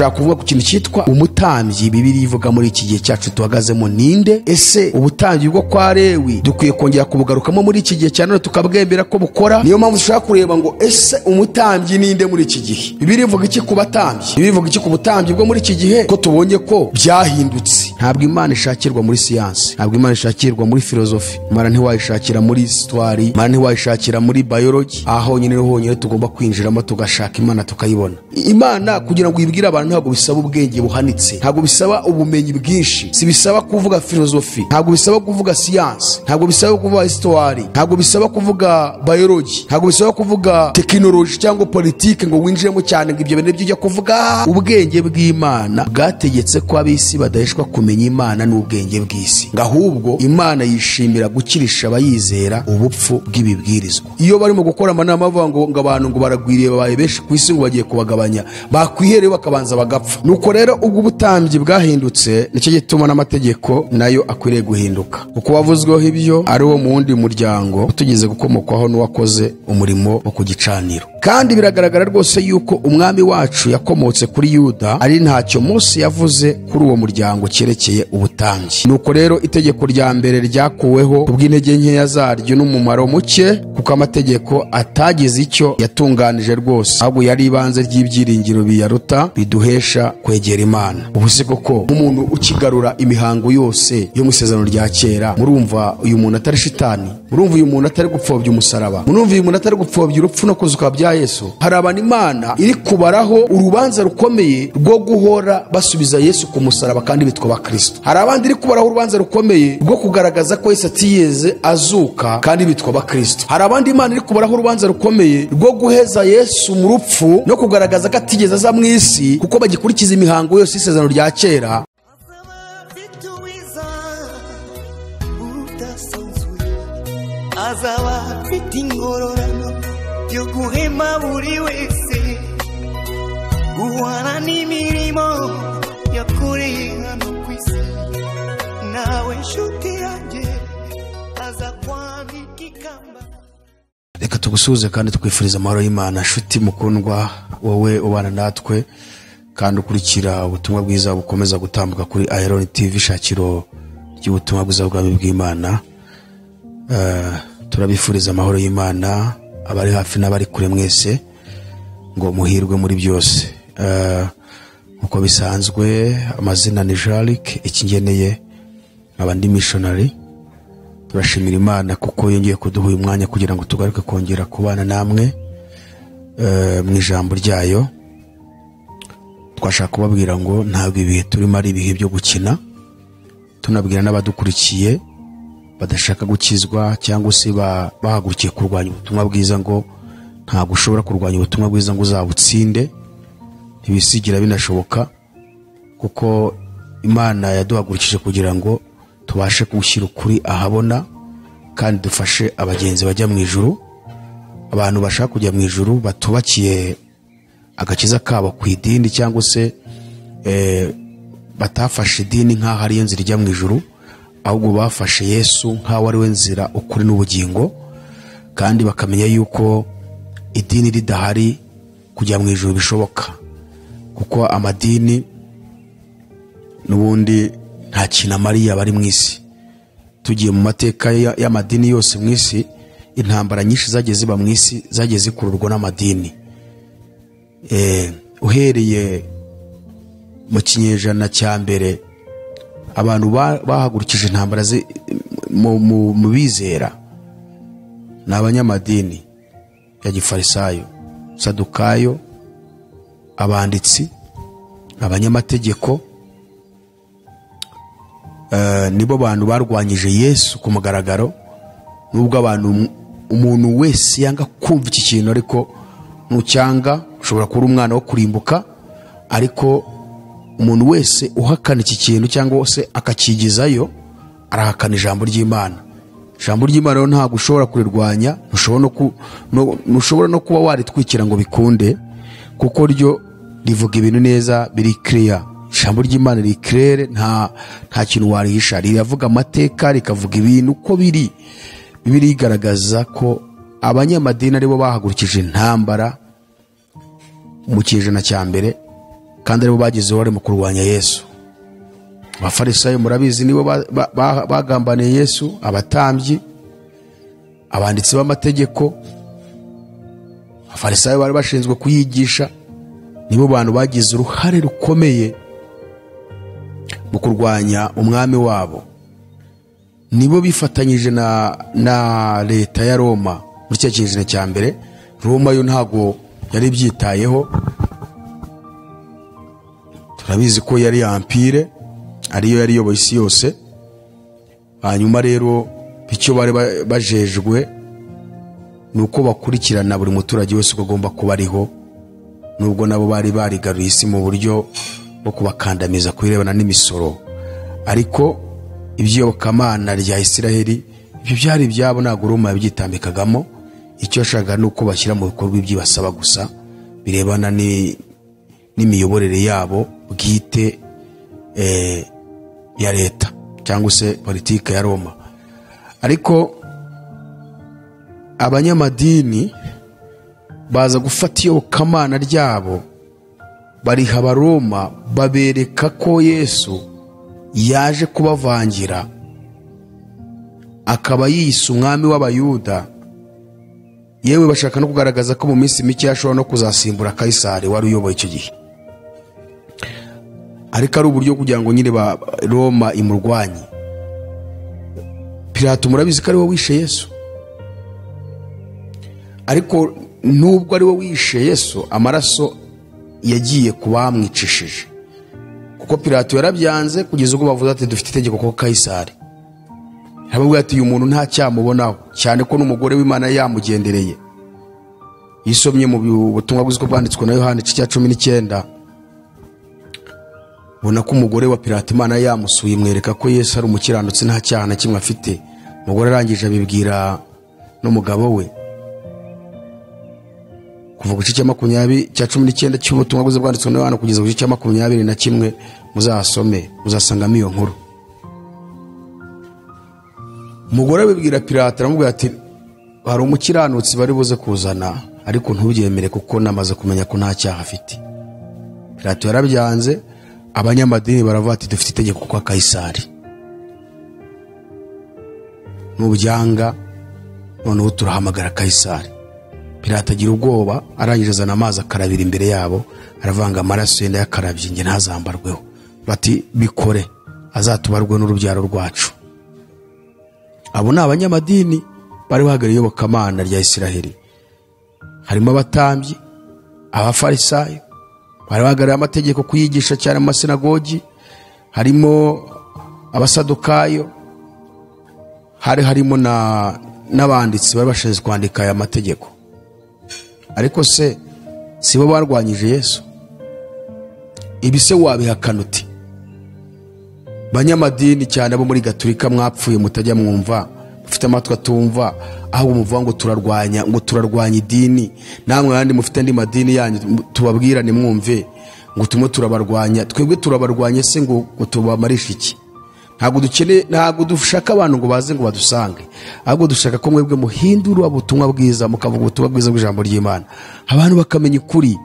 Dushaka kuvuga ku kintu cyitwa umutambyi. Bibiliya ivuga muri iki gihe cyacu tuhagazemo ninde? Ese ubutambyi bwo kwa Lewi dukwiye kongera kubugarukamo muri iki gihe cya none tukabwemera ko bukora? Niyo mpamvu dushaka kureba ngo ese umutambyi ninde muri iki gihe? Bibiliya ivuga iki ku batambyi? Bibiliya ivuga iki ku butambyi bwo muri iki gihe? Ko tubonye ko byahindutse. Ntabwo Imana ishakirwa muri siyansi, ntabwo Imana ishakirwa muri filozofi, Imana ntiwayishakira muri histoire, Imana ntiwayishakira muri biology. Aho nyine honyine tugomba kwinjiramo tugashaka Imana tukayibona. Imana kugira ngo ibwire abantu ntabwo bisaba ubwenge buhanitse, ntabwo bisaba ubumenyi bwinshi, si bisaba kuvuga filozofi, ntabwo bisaba kuvuga siyansi, ntabwo bisaba kuvuga histoire, ntabwo bisaba kuvuga biology, ntabwo bisaba kuvuga tekinoloji cyangwa politike ngo winjiremo cyane ngo ibyo bintu by'ujya kuvuga. Ubwenge bw'Imana bwategetse ko ab'isi badaheshwa kumenya Imana n'ubwenge bw'isi, ngo ahubwo Imana yishimira gukirisha abayizera ubupfu bw'ibibwirizwa. Iyo barimo gukora amanama bavuga ngo abantu ngo baragwiriye babaye benshi ku isi ngo bagiye kubagabanya, bakwihereye bakabanza bagapfa. Nuko rero ubwo ubutambyi bwahindutse, nicyo gituma n'amategeko nayo akwiriye guhinduka, kuko wavuzweho ibyo ari wo mu wundi muryango utugeze gukomokwaho n'uwakoze umurimo wo ku gicaniro. Kandi biragaragara rwose yuko umwami wacu yakomotse kuri Yuda, ari ntacyo Mose yavuze kuri uwo muryango cyerekeye ubutambyi. Nuko rero itegeko rya mbere ryakuweho kubw'intege nkeya zaryo n'umumaro muke, kuko amategeko atagize icyo yatunganije rwose, ahubwo yari ibanze ry'ibyiringiro biyaruta biduhesha kwegera Imana. Ubu se koko umuntu ukigarura imihango yose yo mu isezerano rya kera, murumva uyu muntu atari shitani? Murumva uyu muntu atari gupfobya umusaraba? Murumva uyu muntu atari gupfobya urupfu no kuzuka bya Yesu? Hari abantu Imana iri kubaraho urubanza rukomeye rwo guhora basubiza Yesu ku musaraba kandi bitwa Abakristo. Hari abandi iri kubaraho urubanza rukomeye rwo kugaragaza ko Yesu atiyeze azuka kandi bitwa Abakristo. Hari abandi Imana iri kubaraho urubanza rukomeye rwo guheza Yesu mu rupfu no kugaragaza ko atigeze aza mu isi, kuko bagikurikiza imihango yose y'isezerano rya kera. Azaba afite ingororano yo guhema buri wese, guhana n'imirimo yakoreye hano ku isi. Nawe nshuti yanjye aza kwambika ikamba. Reka tugusuhuze kandi twifuriza amahoro y'Imana, nshuti mukundwa, wowe ubana natwe kandi ukurikira ubutumwa bwiza bukomeza gutambuka kuri Iron TV, shakiro ry'ubutumwa bwiza bw'Ubwami bw'Imana. Turabifuriza amahoro y'Imana abari hafi n'abari kure mwese, ngo muhirwe muri byose. Uko bisanzwe amazina ni Jaric Ikingeneye, nkaba ndi missionary. Turashimira Imana kuko yongeye kuduha uyu mwanya kugira ngo tugaruke kongera kubana namwe mu ijambo ryayo. Twashaka kubabwira ngo ntabwo ibihe turimo ari ibihe byo gukina, tunabwira n'abadukurikiye badashaka gukizwa cyangwa se bahagurukiye kurwanya ubutumwa bwiza ngo ntabwo ushobora kurwanya ubutumwa bwiza ngo uzabutsinde, ntibisigira binashoboka, kuko Imana yaduhagurukije kugira ngo tubashe gushyira ukuri ahabona kandi dufashe abagenzi bajya mu ijuru. Abantu bashaka kujya mu ijuru batubakiye agakiza kabo ku idini cyangwa se batafashe idini nk'aho ariyo nzira ijya mu ijuru, ahubwo bafashe Yesu nk'aho ari we nzira, ukuri n'ubugingo, kandi bakamenya yuko idini ridahari kujya mu ijuru bishoboka, kuko amadini n'ubundi nta kintu amariye abari mu isi. Tugiye mu mateka y'amadini yose mu isi, intambara nyinshi zagiye ziba mu isi zagiye zikururwa n'amadini. Uhereye mu kinyejana cya mbere, abantu bahagurukije intambara mu bizera ni abanyamadini ya Gifarisayo, Sadukayo, abanditsi, abanyamategeko. Nibo bantu barwanyije Yesu ku mugaragaro. Nubwo abantu umuntu wese yanga kumva iki kintu, ariko nucyanga ushobora kuba umwana wo kurimbuka, ariko umuntu wese uhakana iki kintu cyangwa se akakigizayo arahakana ijambo ry'Imana. Ijambo ry'Imana rero ntabwo ushobora kurirwanya, ntushobora no kuba waritwikira ngo bikunde, kuko ryo rivuga ibintu neza biri clear. Ijambo ry'Imana riri clair, nta kintu warihisha. Riravuga amateka, rikavuga ibintu uko biri. Bibiliya igaragaza ko abanyamadini aribo bahagurukije intambara mu kinyejana cya mbere, Kandi aribo bagize uruhare mu kurwanya Yesu. Abafarisayo murabizi nibo bagambaniye Yesu, abatambyi, abanditsi b'amategeko. Abafarisayo bari bashinzwe kuyigisha, nibo bantu bagize uruhare rukomeye mu kurwanya umwami wabo. Nibo bifatanyije na leta ya Roma muri cya kinyejana cya mbere. Roma yo ntago yari byitayeho, turabizi ko yari empire, ariyo yari iyoboye isi yose. Hanyuma rero icyo bari bajejwe ni uko bakurikirana buri muturage wese uko agomba kuba ariho, nubwo nabo bari barigaruye isi mu buryo bwo kubakandamiza kubirebana n'imisoro. Ariko iby'iyobokamana rya Isiraheli ibyo byari ibyabo, ntabwo Roma yabyitambikagamo. Icyo yashakaga ni uko bashyira mu bikorwa ibyibasaba gusa birebana n'imiyoborere yabo bwite ya leta cyangwa se politike ya Roma. Ariko abanyamadini baza gufata iyobokamana ryabo bariha Abaroma, babereka ko Yesu yaje kubavangira akaba yise umwami w'Abayuda. Yewe bashaka no kugaragaza ko mu minsi mike yashobora no kuzasimbura Kayisari wari uyoboye icyo gihe, ariko ari uburyo kugira ngo nyine ba Roma imurwanye. Pilato murabizi ko ari we wishe Yesu, ariko nubwo ari we wishe Yesu, amaraso yagiye ku bamwicishije, kuko Pilato yarabyanze kugeza ubwo bavuze ati dufite itegeko ko Kayisari. Arababwira ati uyu muntu nta cyamubonaho, cyane ko n'umugore w'Imana yamugendereye. Yisomye mu butumwa bwiza bwanditswe na Yohana igice cya 19, ubona ko umugore wa Pilato Imana yamusuye imwereka ko Yesu ari umukiranutsi nta cyaha na kimwe afite. Umugore arangije abibwira n'umugabo we. Kuva ku gice cya 19 cy'ubutumwa bwiza bwanditswe na Yohana kugeza ku gice cya 21, muzasome muzasangamo iyo nkuru. Umugore abibwira Pilato aramubwira ati hari umukiranutsi bari buze kuzana, ariko ntubyemere kuko namaze kumenya ko nta cyaha afite. Pilato yarabyanze. Abanyamadini baravuga ati dufite itegeko kwa Kayisari, nubyanga noneho turahamagara Kayisari. Pilato agira ubwoba, arangije azana amazi akarabira imbere yabo, aravanga amaraso yenda yakarabye nge ntazambarweho. Bati bikore azatubarwe n'urubyaro rwacu. Abo ni abanyamadini bari bahagarariye iyobokamana rya Isiraheli, harimo abatambyi, abafarisayo bari bahagarariye amategeko kuyigisha cyane mu masinagogi, harimo abasadukayo, hari harimo n'abanditsi bari bashinzwe kwandika aya mategeko. Ariko se sibo barwanyije Yesu? Ibi se wabihakana uti? Banyamadini cyane abo muri Gatulika mwapfuye mutajya mwumva, mufite amatwi atumva, aho muvuga ngo turarwanya, ngo turarwanya idini, namwe yandi mufite andi madini yanyu tubabwira ni mwumve ngo tumwe turabarwanya. Twebwe turabarwanya se ngo tubamarishe iki? Ntabwo dukeneye, ntabwo dushaka abantu ngo baze ngo badusange, ahubwo dushaka ko mwebwe muhindura ubutumwa bwiza, mukavuga ubutumwa bwiza bw'ijambo ry'Imana, abantu bakamenya ukuri.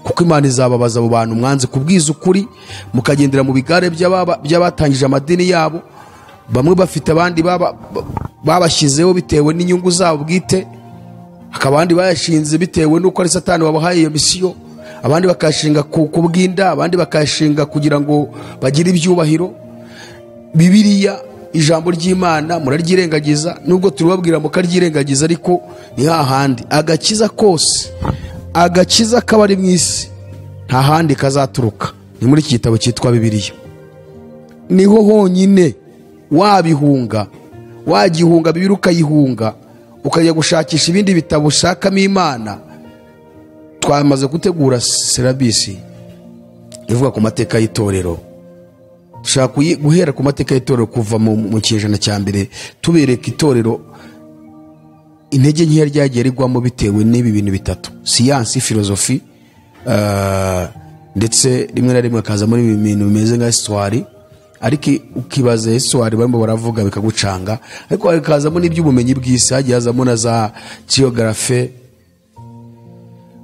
Kuko Imana izababaza abo bantu mwanze kubwiza ukuri, mukagendera mu bigare by'abatangije amadini yabo. Bamwe bafite abandi babashyizeho bitewe n'inyungu zabo bwite, hakaba abandi bayashinze bitewe n'uko ari Satani wabahaye iyo misiyo, abandi bakashinga ku bw'inda, abandi bakashinga kugira ngo bagire ibyubahiro. Bibiliya ijambo ry'Imana muraryirengagiza, nubwo turibabwira mukaryirengagiza, ariko ni hahandi agakiza kose, agakiza kabari mu isi nta handi kazaturuka, ni muri iki gitabo cyitwa Bibiliya. Niho honyine wabihunga, wagihunga Bibiliya ukayihunga, ukajya gushakisha ibindi bitabo ushakamo Imana. Twamaze gutegura serabisi ivuga ku mateka y'itorero. Dushaka guhera ku mateka y'itorero kuva mu kinyejana cya mbere, tubereka itorero intege nkeya ryagiye rigwamo bitewe n'ibi bintu bitatu: siyansi, filozofi, ndetse rimwe na rimwe akaza muri ibi bintu bimeze nka histoire. Ariko ukibaza histoire barimo baravuga bikagucanga, ariko hakazamo n'iby'ubumenyi bw'isi, hagiye hazamo na za geographe,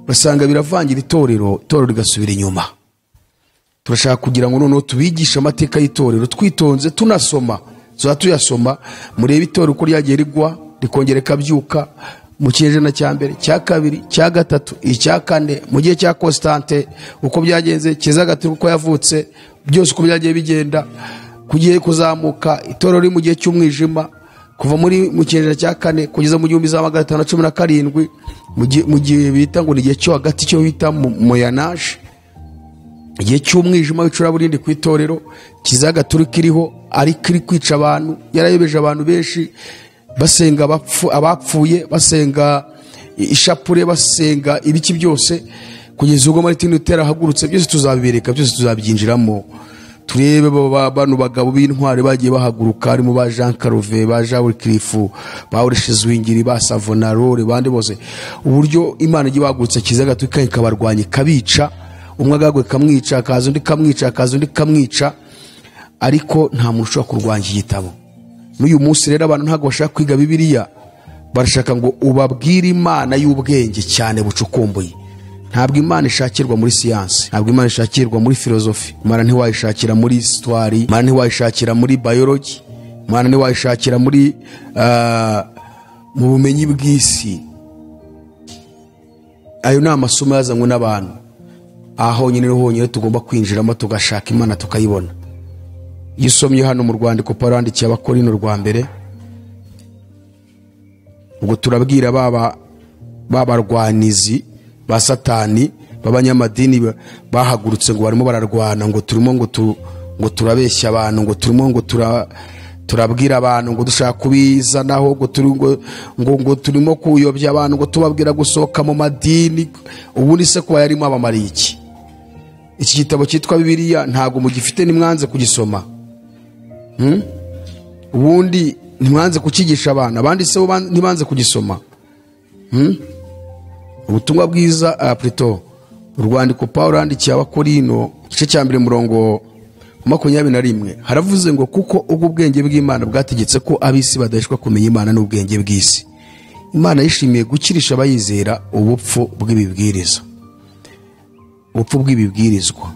basanga biravangira itorero, itorero rigasubira inyuma. Turashaka kugira ngo noneho tubigishe amateka y'itorero twitonze, tunasoma, tuzaba tuyasoma, murebe itorero uko ryagiye rigwa rikongera rikabyuka mu kinyejana cya mbere, cya kabiri, cya gatatu, icya kane, mu gihe cya Constante uko byagenze, Kiliziya Gatolika uko yavutse, byose uko byagiye bigenda, kugiye kuzamuka itorero riri mu gihe cy'umwijima kuva muri mu kinyejana cya kane kugeza mu 1517, mu gihe bita ngo ni igihe cyo hagati, cyo bita Moyen-Âge, igihe cy'umwijima w'icuraburindi ku itorero. Kiliziya Gatolika iriho ariko iri kwica abantu, yarayobeje abantu benshi, basenga abapfuye, basenga ishapure, basenga ibiki byose, kugeza ubwo Martin Luther ahagurutse. Byose tuzabibereka, byose tuzabyinjiramo, turebe bano bagabo b'intwari bagiye bahaguruka, harimo ba Jean Calvin, ba Jean Wycliffe, ba Ulrich Zwingli, ba Savonarola, bandi bose, uburyo Imana igiye bahagurutsa Kiliziya Gatolika ikabarwanya, ikabica, umwe agagwe kamwica, akaza undi kamwica, akaza undi kamwica, ariko nta muntu ushobora kurwanya iki gitabo. N'uyu munsi rero abantu ntabwo bashaka kwiga Bibiliya, barashaka ngo ubabwire Imana y'ubwenge cyane bucukumbuye. Ntabwo Imana ishakirwa muri siyansi, ntabwo Imana ishakirwa muri filozofi, Imana ntiwayishakira muri histoire, Imana ntiwayishakira muri biology, Imana ntiwayishakira muri mu bumenyi bw'isi. Ayo ni amasomo yazanywe n'abantu. Aho honyine niho honyine tugomba kwinjiramo tugashaka Imana tukayibona. Iyo usomye hano mu rwandiko Pawulo yandikiye Abakorinto rwa mbere, ubwo turabwira babarwanizi ba Satani b'abanyamadini bahagurutse ngo barimo bararwana, ngo turimo ngo turabeshya abantu, ngo turimo ngo turabwira abantu ngo dushaka kubizanaho, ngo turi ngo turimo kuyobya abantu, ngo tubabwira gusohoka mu madini. Ubundi se kuba yarimo abamariye iki? Iki gitabo cyitwa Bibiliya ntabwo mugifite, nimwanze kugisoma. Ubundi ntimwanze kukigisha abana, abandi se bo ntibanze kugisoma. Ubutumwa bwiza, plutôt urwandiko Pawulo yandikiye Abakorino igice cya mbere murongo 21, haravuze ngo kuko ubwo ubwenge bw'Imana bwategetse ko ab'isi badaheshwa kumenya Imana n'ubwenge bw'isi, Imana yishimiye gukirisha abayizera ubupfu bw'ibibwiriza, ubupfu bw'ibibwirizwa.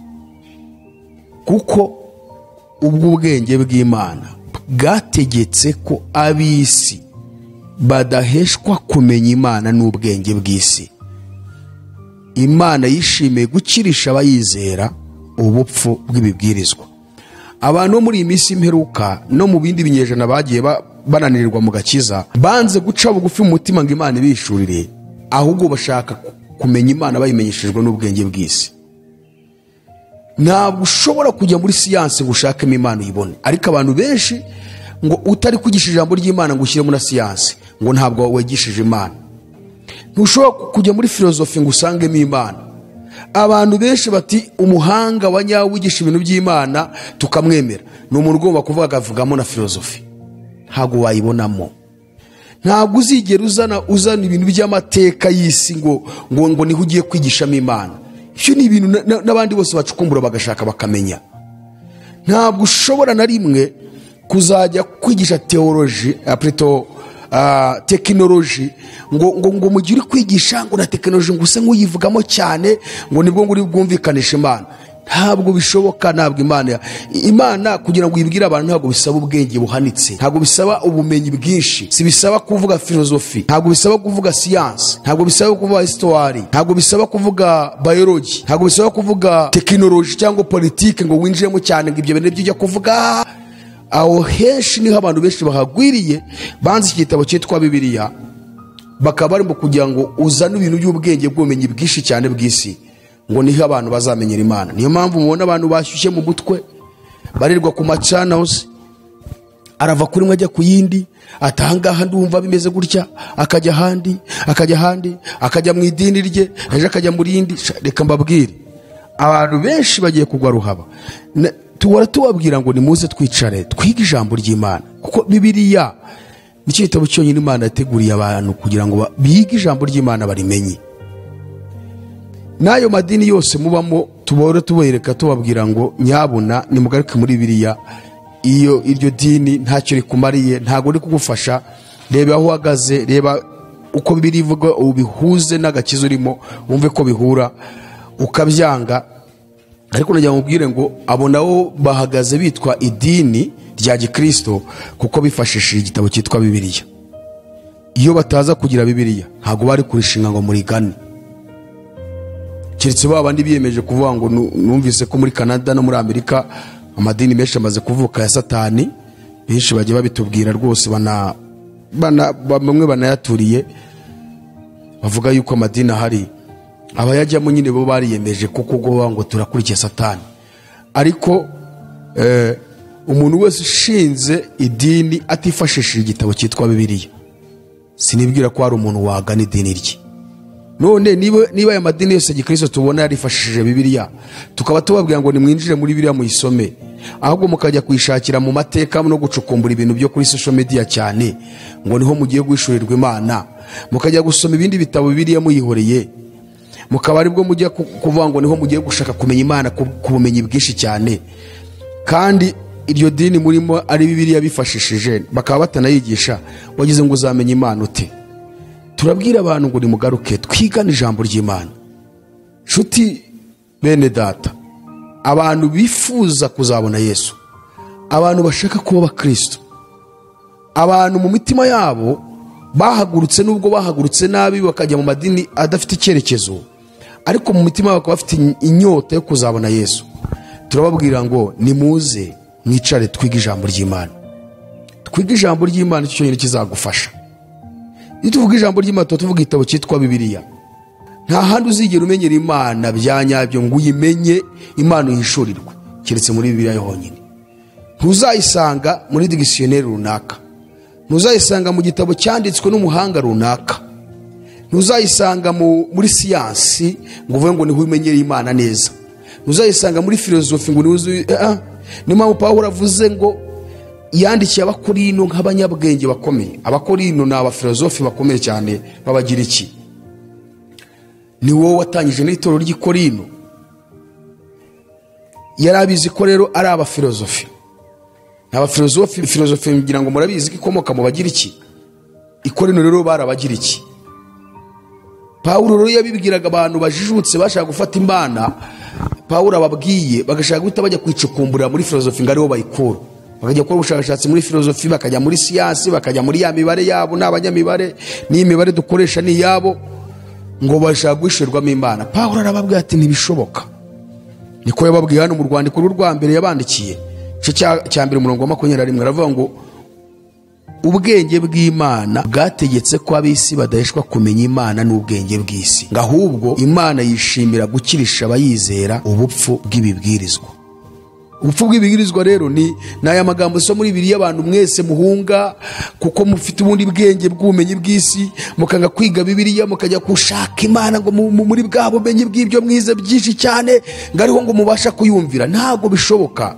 Kuko ubwo ubwenge bw'Imana bwategetse ko ab'isi badaheshwa kumenya Imana n'ubwenge bw'isi, Imana yishimiye gukirisha abayizera ubupfu bw'ibibwirizwa. Abantu bo muri iyi minsi imperuka no mu bindi binyejana bagiye bananirirwa mu gakiza, banze guca bugufi mu mutima ngo Imana ibishurire, ahubwo bashaka kumenya Imana bayimenyeshejwe n'ubwenge bw'isi. Ntabwo ushobora kujya muri siyansi ngo ushakemo Imana uyibone, ariko abantu benshi ngo utari kwigisha ijambo ry'Imana ngo ushyiremo na siyansi, ngo ntabwo wigishije Imana. Ntushobora kujya muri filozofi ngo usangemo Imana. Abantu benshi bati umuhanga wa nyawe wigisha ibintu by'Imana tukamwemera ni umuntu ugomba kuvuga akavugamo na filozofi, ntabwo wayibonamo. Ntabwo uzigera uzana ibintu by'amateka y'isi ngo niho ugiye kwigishamo Imana. Ibyo ni ibintu n'abandi bose bacukumbura bagashaka bakamenya. Ntabwo ushobora na rimwe kuzajya kwigisha theology, plutôt tekinoloji, ngo mu gihe uri kwigisha ngo na tekinoloji ngo use nk'uyivugamo cyane ngo nibwo ngo uri bwumvikanishe Imana. Ntabwo bishoboka. Ntabwo Imana kugira ngo uyibwire abantu ntabwo bisaba ubwenge buhanitse, ntabwo bisaba ubumenyi bwinshi, si bisaba kuvuga filozofi, ntabwo bisaba kuvuga siyansi, ntabwo bisaba kuvuga histoire, ntabwo bisaba kuvuga biology, ntabwo bisaba kuvuga tekinoloji cyangwa politike ngo winjiremo cyane ngo ibyo bintu byo ujya kuvuga. Aho henshi niho abantu benshi bahagwiriye banze iki gitabo cyitwa Bibiliya, bakaba barimo kugira ngo uzane ibintu by'ubwenge bw'ubumenyi bwinshi cyane bw'isi, ngo niho abantu bazamenyera Imana. Niyo mpamvu mubona abantu bashyushye mu mutwe, barirwa ku ma channels, arava kuri imwe ajya ku yindi, atahangaha ndumva bimeze gutya, akajya ahandi, akajya ahandi, akajya mu idini rye, ejo akajya mu rindi. Reka mbabwire, abantu benshi bagiye kugwa ruhaba. Tuhora tubabwira ngo nimuze twicare twige ijambo ry'Imana, kuko Bibiliya nicyo gitabo cyonyine Imana yateguriye abantu kugira ngo bige ijambo ry'Imana barimenye. N'ayo madini yose mubamo tubore tubereka tubabwira ngo nyabuna nimugaruke muri Bibiliya, iyo iryo dini ntacyo rikumariye, ntabwo ri kugufasha. Reba aho uhagaze, reba uko Bibiliya ivuga, ubihuze n'agakiza urimo, wumve ko bihura. Ukabyanga, Ariko nagira ngo mubwire ngo abo nabo bahagaze bitwa idini rya gikristo kuko bifashishije igitabo cyitwa Bibiliya. Iyo bataza kugira Bibiliya ntabwo bari kurishinga ngo murigane, keretse ba bandi biyemeje kuvuga ngo numvise ko muri Canada no muri Amerika amadini menshi amaze kuvuka ya Satani, benshi bagiye babitubwira rwose, bamwe banayaturiye bavuga yuko amadini ahari, abayajyamo nyine bo bariyemeje kuko ubwo bavuga ngo turakurikiye Satani. Ariko umuntu wese ushinze idini atifashishije igitabo cyitwa Bibiliya, sinibwira ko hari umuntu wagana idini rye. None niba aya madini yose gikristo tubona yarifashishije Bibiliya, tukaba tubabwira ngo nimwinjire muri Bibiliya muyisome, ahubwo mukajya kuyishakira mu mateka no gucukumbura ibintu byo kuri social media cyane ngo niho mugiye guhishurirwa Imana, mukajya gusoma ibindi bitabo Bibiliya muyihoreye, mukaba aribwo mujya kuvuga ngo niho mugiye gushaka kumenya Imana ku bumenyi bwinshi cyane, kandi iryo dini murimo ari Bibiliya bifashishije bakaba batanayigisha, wagize ngo uzamenye Imana ute? Turabwira abantu ngo nimugaruke twigane ijambo ry'Imana. Nshuti bene data, abantu bifuza kuzabona Yesu, abantu bashaka kuba abakristo, abantu mu mitima yabo bahagurutse, nubwo bahagurutse nabi bakajya mu madini adafite icyerekezo, ariko mu mitima yabo bakaba bafite inyota yo kuzabona Yesu, turababwira ngo nimuze mwicare twige ijambo ry'Imana. Twige ijambo ry'Imana, icyo cyonyine kizagufasha. Iyo tuvuga ijambo ry'Imana tuba tuvuga igitabo cyitwa Bibiliya. Nta handi uzigera umenyera Imana bya nyabyo ngo uyimenye, Imana uhishurirwe, keretse muri Bibiliya honyine. Ntuzayisanga muri dictionnaire runaka, ntuzayisanga mu gitabo cyanditswe n'umuhanga runaka, ntuzayisanga muri siyansi ngo uvuge ngo niho umenyera Imana neza, ntuzayisanga muri filozofi ngo niho uzi. Niyo mpamvu Pawulo avuze ngo yandikiye Abakorino nk'abanyabwenge bakomeye. Abakorino ni abafilozofi bakomeye cyane b'Abagiriki. Ni wowe watangije n'itorero ry'i Korino, yari abizi ko rero ari abafilozofi. Abafilozofi, filozofi ngira ngo murabizi ko ikomoka mu Bagiriki. I Korino rero bari Abagiriki. Pawulo rero yabibwiraga abantu bajijutse bashaka gufata Imana, Pawulo ababwiye bagashaka guhita bajya kwicukumburira muri filozofi ngo ariho bayikura, bakajya gukora ubushakashatsi muri filozofi, bakajya muri siyansi, bakajya muri ya mibare yabo, n'abanyamibare n'imibare dukoresha ni iyabo, ngo bashaka guhishurirwamo Imana. Pawulo arababwira ati ntibishoboka. Niko yababwiye hano mu rwandiko rwe rwa mbere yabandikiye, igice cya mbere umurongo wa 21, aravuga ngo ubwenge bw'Imana bwategetse ko ab'isi badaheshwa kumenya Imana n'ubwenge bw'isi, ngo ahubwo Imana yishimira gukirisha abayizera ubupfu bw'ibibwirizwa. Ubupfu bw'ibibwirizwa rero ni aya magambo so muri Bibiliya abantu mwese muhunga kuko mufite ubundi bwenge bw'ubumenyi bw'isi, mukanga kwiga Bibiliya, mukajya gushaka Imana ngo muri bwa bumenyi bw'ibyo mwize byinshi cyane ngo ariho ngo mubasha kuyumvira. Ntabwo bishoboka.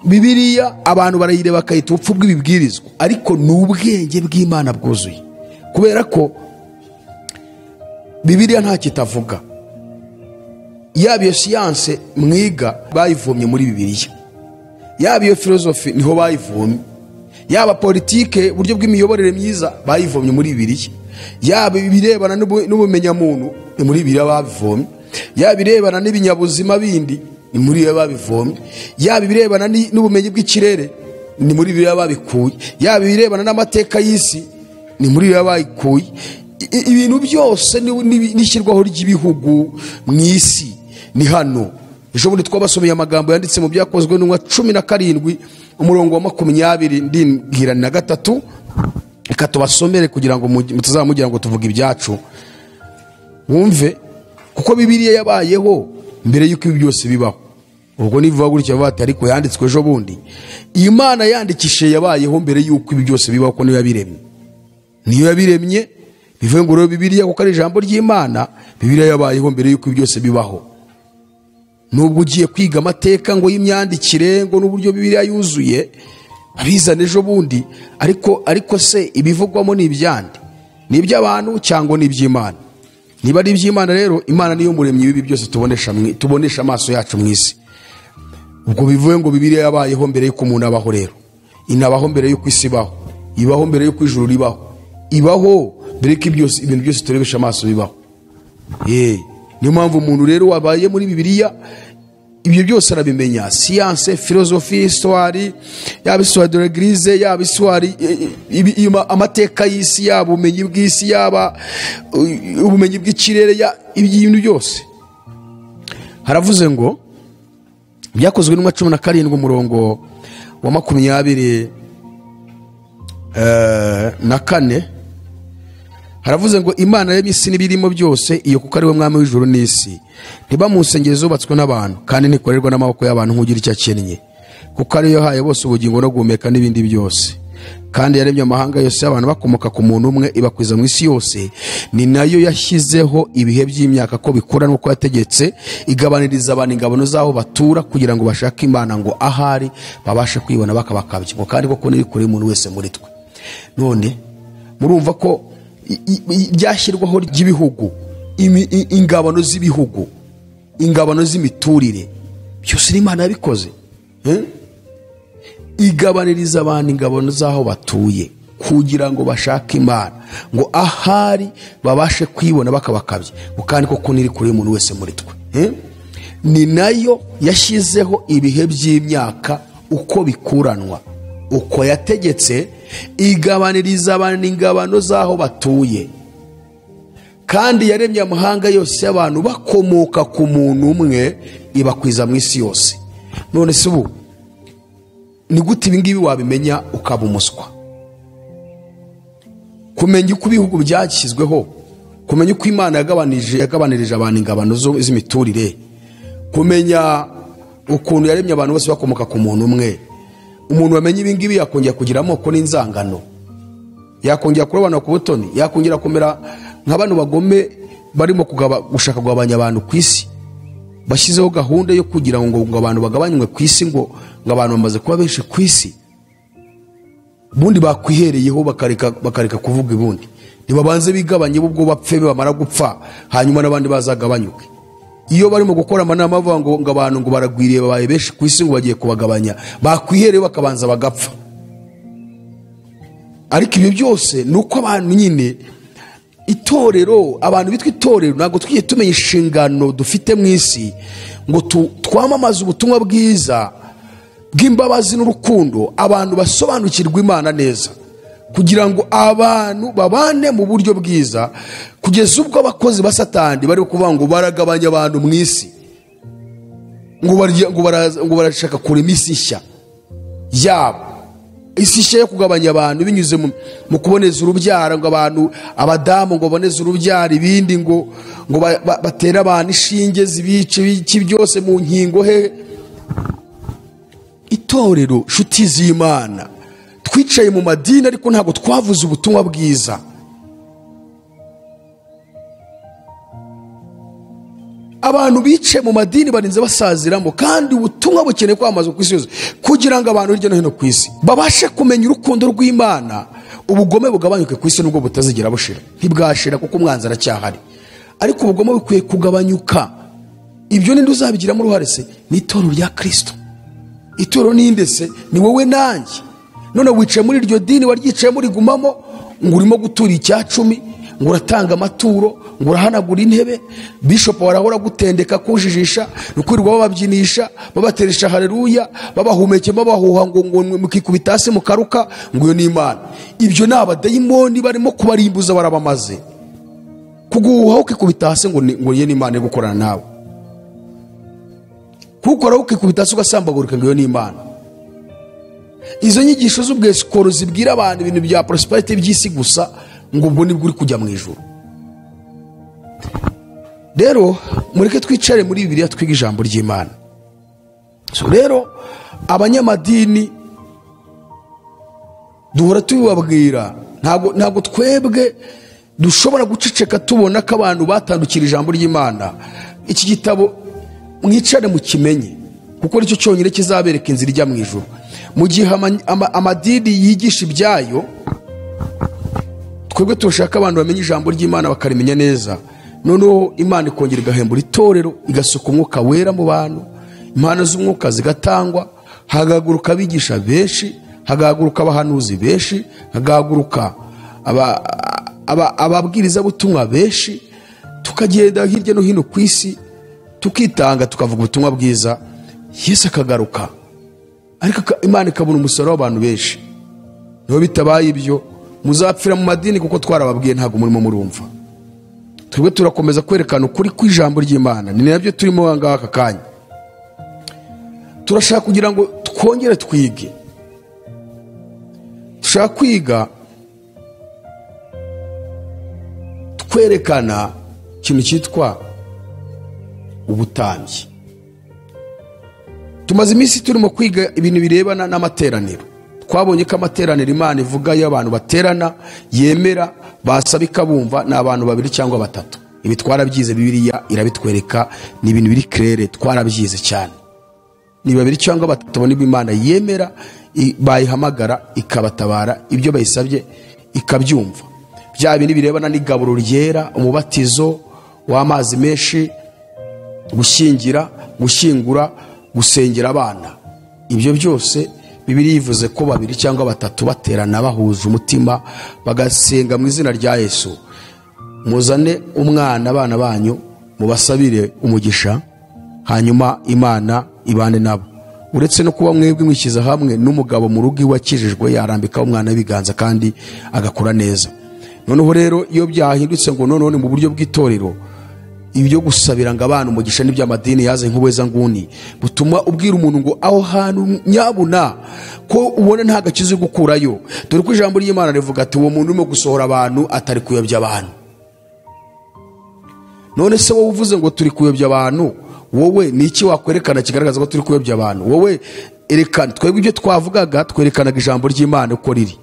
Bibiliya abantu barayireba bakayita ubupfu bw'ibibwirizwa, ariko ni ubwenge bw'Imana bwuzuye, kubera ko Bibiliya nta kitavuga. Yaba iyo siyanse mwiga bayivomye muri Bibiliya, yaba iyo filozofi niho bayivomye, yaba politike uburyo bw'imiyoborere myiza bayivomye muri Bibiliya, yaba ibirebana n'ubumenyamuntu ni muri Bibiliya babivomye, yaba ibirebana n'ibinyabuzima bindi ni muri Bibiliya babivomye, yaba ibirebana n'ubumenyi bw'ikirere ni muri Bibiliya babikuye, yaba ibirebana n'amateka y'isi ni muri Bibiliya bayikuye. Ibintu byose n'ishyirwaho ry'ibihugu mu isi ni hano. Ejo bundi twabasomeye amagambo yanditse mu Byakozwe n'Intumwa 17 umurongo wa 23, reka tubasomere kugira ngo mutazamugira ngo tuvuge ibyacu, wumve, kuko Bibiliya yabayeho mbere y'uko ibi byose bibaho. Ubwo nivuga gutya bati ariko yanditswe ejo bundi. Imana yandikishije yabayeho mbere y'uko ibi byose bibaho, ko niyo yabiremye. Niyo yabiremye, bivuye ngo rero Bibiliya kuko ari ijambo ry'Imana, Bibiliya yabayeho mbere y'uko ibi byose bibaho. Nubwo ugiye kwiga amateka ngo y'imyandikire ngo n'uburyo Bibiliya yuzuye abizana ejo bundi, ariko se ibivugwamo ni ibyande? Ni iby'abantu cyangwa ni iby'Imana? Niba ari iby'Imana rero, Imana niyo muremyi w'ibi byose tubonesha amaso yacu mu isi. Ubwo bivuye ngo Bibiliya yabayeho mbere y'uko umuntu abaho, rero inabaho mbere y'uko isi ibaho, ibaho mbere y'uko ijuru ribaho, ibaho mbere y'uko ibintu byose turebesha amaso bibaho. Niyo mpamvu umuntu rero wabaye muri Bibiliya Ibyo byose arabimenya, science, philosophie, histoire, yaba histoire de l'église, yaba histoire, amateka y'isi, yaba ubumenyi bw'isi, yaba ubumenyi bw'ikirere, ibintu byose. Haravuze ngo byakozwe n'umwa 17 umurongo wa 24, haravuze ngo Imana yaremye isi n'ibirimo byose, iyo kuko ari we mwami w'ijuru n'isi. Ntiba mu nsengero zubatswe n'abantu, kandi ntikorerwa n'amaboko y'abantu nk'ugira icyo akennye, kuko ariyo yahaye bose ubugingo no guhumeka n'ibindi byose. Kandi yaremye amahanga yose y'abantu bakomoka ku muntu umwe, ibakwiza mu isi yose. Ni nayo yashyizeho ibihe by'imyaka ko bikura n'uko yategetse, igabaniriza abantu ingabano z'aho batura, kugira ngo bashake Imana ngo ahari babashe kwibona bakabakabye, ngo kandi koko niri kure umuntu wese muri twe. None murumva ko ryashyirwaho ry'ibihugu, ingabano z'ibihugu, ingabano z'imiturire, byose ni Imana yabikoze. Igabaniriza abantu ingabano z'aho batuye, kugira ngo bashake Imana ngo ahari babashe kwibona bakabakabye, ngo kandi koko niri kure umuntu wese muri twe. Ni nayo yashyizeho ibihe by'imyaka uko bikuranwa, uko yategetse, igabaniriza abantu ingabano z'aho batuye. Kandi yaremye amahanga yose y'abantu bakomoka ku muntu umwe, ibakwiza mu isi yose. None se ubu ni gute ibi ngibi wabimenya ukaba umuswa? Kumenya uko ibihugu byashyizweho, kumenya uko Imana yagabanirije abantu ingabano z'imiturire, kumenya ukuntu yaremye abantu bose bakomoka ku muntu umwe. Umuntu wamenye ibi ngibi yakongera kugira amoko n'inzangano, yakongera kurobana ku butoni, yakongera kumera nka bano bagome barimo gushaka kugabanya abantu ku isi. Bashyizeho gahunda yo kugira ngo abantu bagabanywe ku isi, ngo abantu bamaze kuba benshi ku isi. Ubundi bakwihereyeho bakareka kuvuga ibundi, ntibabanze bigabanye ubwo bapfe bamara gupfa, hanyuma n'abandi bazagabanyuke. Iyo barimo gukora amanama bavuga ngo abantu ngo baragwiriye babaye benshi ku isi, ngo bagiye kubagabanya, bakwihereyeho bakabanza bagapfa. Ariko ibyo byose ni uko abantu nyine itorero, abantu bitwa itorero, ntabwo twigiye tumenya inshingano dufite mu isi ngo twamamaze ubutumwa bwiza bw'imbabazi n'urukundo, abantu basobanukirwa Imana neza, kugira ngo abantu babane mu buryo bwiza, kugeza ubwo abakozi ba Satani bari kuvuga ngo baragabanya abantu mu isi, ngo barashaka kurema isi nshya yabo, isi nshya yo kugabanya abantu binyuze mu kuboneza urubyaro, ngo abantu abadamu ngo baboneze urubyaro, ibindi ngo batere abantu ishinge zibice biki byose mu nkingo he. Itorero, nshuti z'Imana, twicaye mu madini ariko ntabwo twavuze ubutumwa bwiza. Abantu bicaye mu madini barinze basaziramo, kandi ubutumwa bukeneye kwamamazwa ku isi yose, kugira ngo abantu hirya no hino ku isi babashe kumenya urukundo rw'Imana, ubugome bugabanyuke ku isi nubwo butazigera bushira. Ntibwashira kuko umwanzi aracyahari, ariko ubugome bukwiye kugabanyuka. Ibyo ninde uzabigiramo uruhare se? Ni itorero rya Kristo. Itorero ninde se? Ni wowe nanjye. None wicaye muri iryo dini, waryicaye muri gumamo, ngo urimo gutura icya 10, ngo uratanga amaturo, ngo urahanagura intebe, bishop warahora gutendeka kujijisha, nukurirwa bababyinisha, babateresha haleluya, babahumeke, babahuha ngo mukikubita hasi mukaruka, ngo iyo ni Imana. Ibyo ni abadayimoni barimo kubarimbuza, barabamaze kuguhuha ukikubita hasi ngo iyo ni Imana iri gukorana nawe, kukora ukikubita hasi ugasambagurika ngo iyo ni Imana. Izo nyigisho z'ubwesikoro zibwira abantu ibintu bya prosperity by'isi gusa, ngo ubwo nibwo uri kujya mu ijuru. Rero mureke twicare muri Bibiliya twige ijambo ry'Imana. So rero abanyamadini duhora tubibabwira, ntabwo twebwe dushobora guceceka tubona ko abantu batandukira ijambo ry'Imana. Iki gitabo mwicare mukimenye, kuko nicyo cyonyine kizabereka inzira ijya mu ijuru. Mu gihe amadini yigisha ibyayo, twebwe turashaka abantu bamenye ijambo ry'Imana bakarimenya neza. Noneho Imana ikongera igahembura itorero, igasuka umwuka wera mu bantu, impano z'umwuka zigatangwa, hagahaguruka abigisha benshi, hagahaguruka abahanuzi benshi, hagahaguruka ababwirizabutumwa benshi, tukagenda hirya no hino ku isi, tukitanga tukavuga ubutumwa bwiza. Yesu akagaruka, ariko Imana ikabona umusaruro w'abantu benshi. Niho bitabaye ibyo muzapfira mu madini, kuko twarababwiye ntabwo murimo murumva. Twebwe turakomeza kwerekana ukuri kw'ijambo ry'Imana, ni nabyo turimo aha ngaha aka kanya. Turashaka kugira ngo twongere twige, dushaka kwiga twerekana ikintu cyitwa ubutambyi. Tumaze iminsi turimo kwiga ibintu birebana n'amateraniro. Twabonye ko amateraniro Imana ivuga iyo abantu baterana yemera basaba ikabumva ni abantu babiri cyangwa batatu. Ibi twarabyize, Bibiliya irabitwereka, ni ibintu biri claire, twarabyize cyane. Ni babiri cyangwa batatu bo Imana yemera, bayihamagara ikabatabara, ibyo bayisabye ikabyumva. Bya bintu birebana n'igaburo ryera, umubatizo w'amazi menshi, gushyingira, gushyingura, gusengera abana, ibyo byose Bibiliya ivuze ko babiri cyangwa batatu baterana bahuje umutima bagasenga mu izina rya Yesu. Muzane umwana, abana banyu mubasabire umugisha, hanyuma Imana ibane nabo. Uretse no kuba mwebwe mwishyize hamwe n'umugabo mu rugo iwe akijijwe, yarambika umwana w'ibiganza kandi agakura neza. Noneho rero iyo byahindutse ngo noneho ni mu buryo bw'itorero, ibyo gusabira ngo abana umugisha n'iby'amadini yaze nk'uweza nguni, butuma ubwira umuntu ngo aho hantu nyabuna ko ubona nta gakiza gukurayo. Dore ko ijambo ry'Imana rivuga ati uwo muntu urimo gusohora abantu atari kuyobya abantu. None se wowe uvuze ngo turi kuyobya abantu, wowe ni iki wakwerekana kigaragaza ko turi kuyobya abantu? Wowe erekana. Twebwe ibyo twavugaga twerekanaga ijambo ry'Imana uko riri.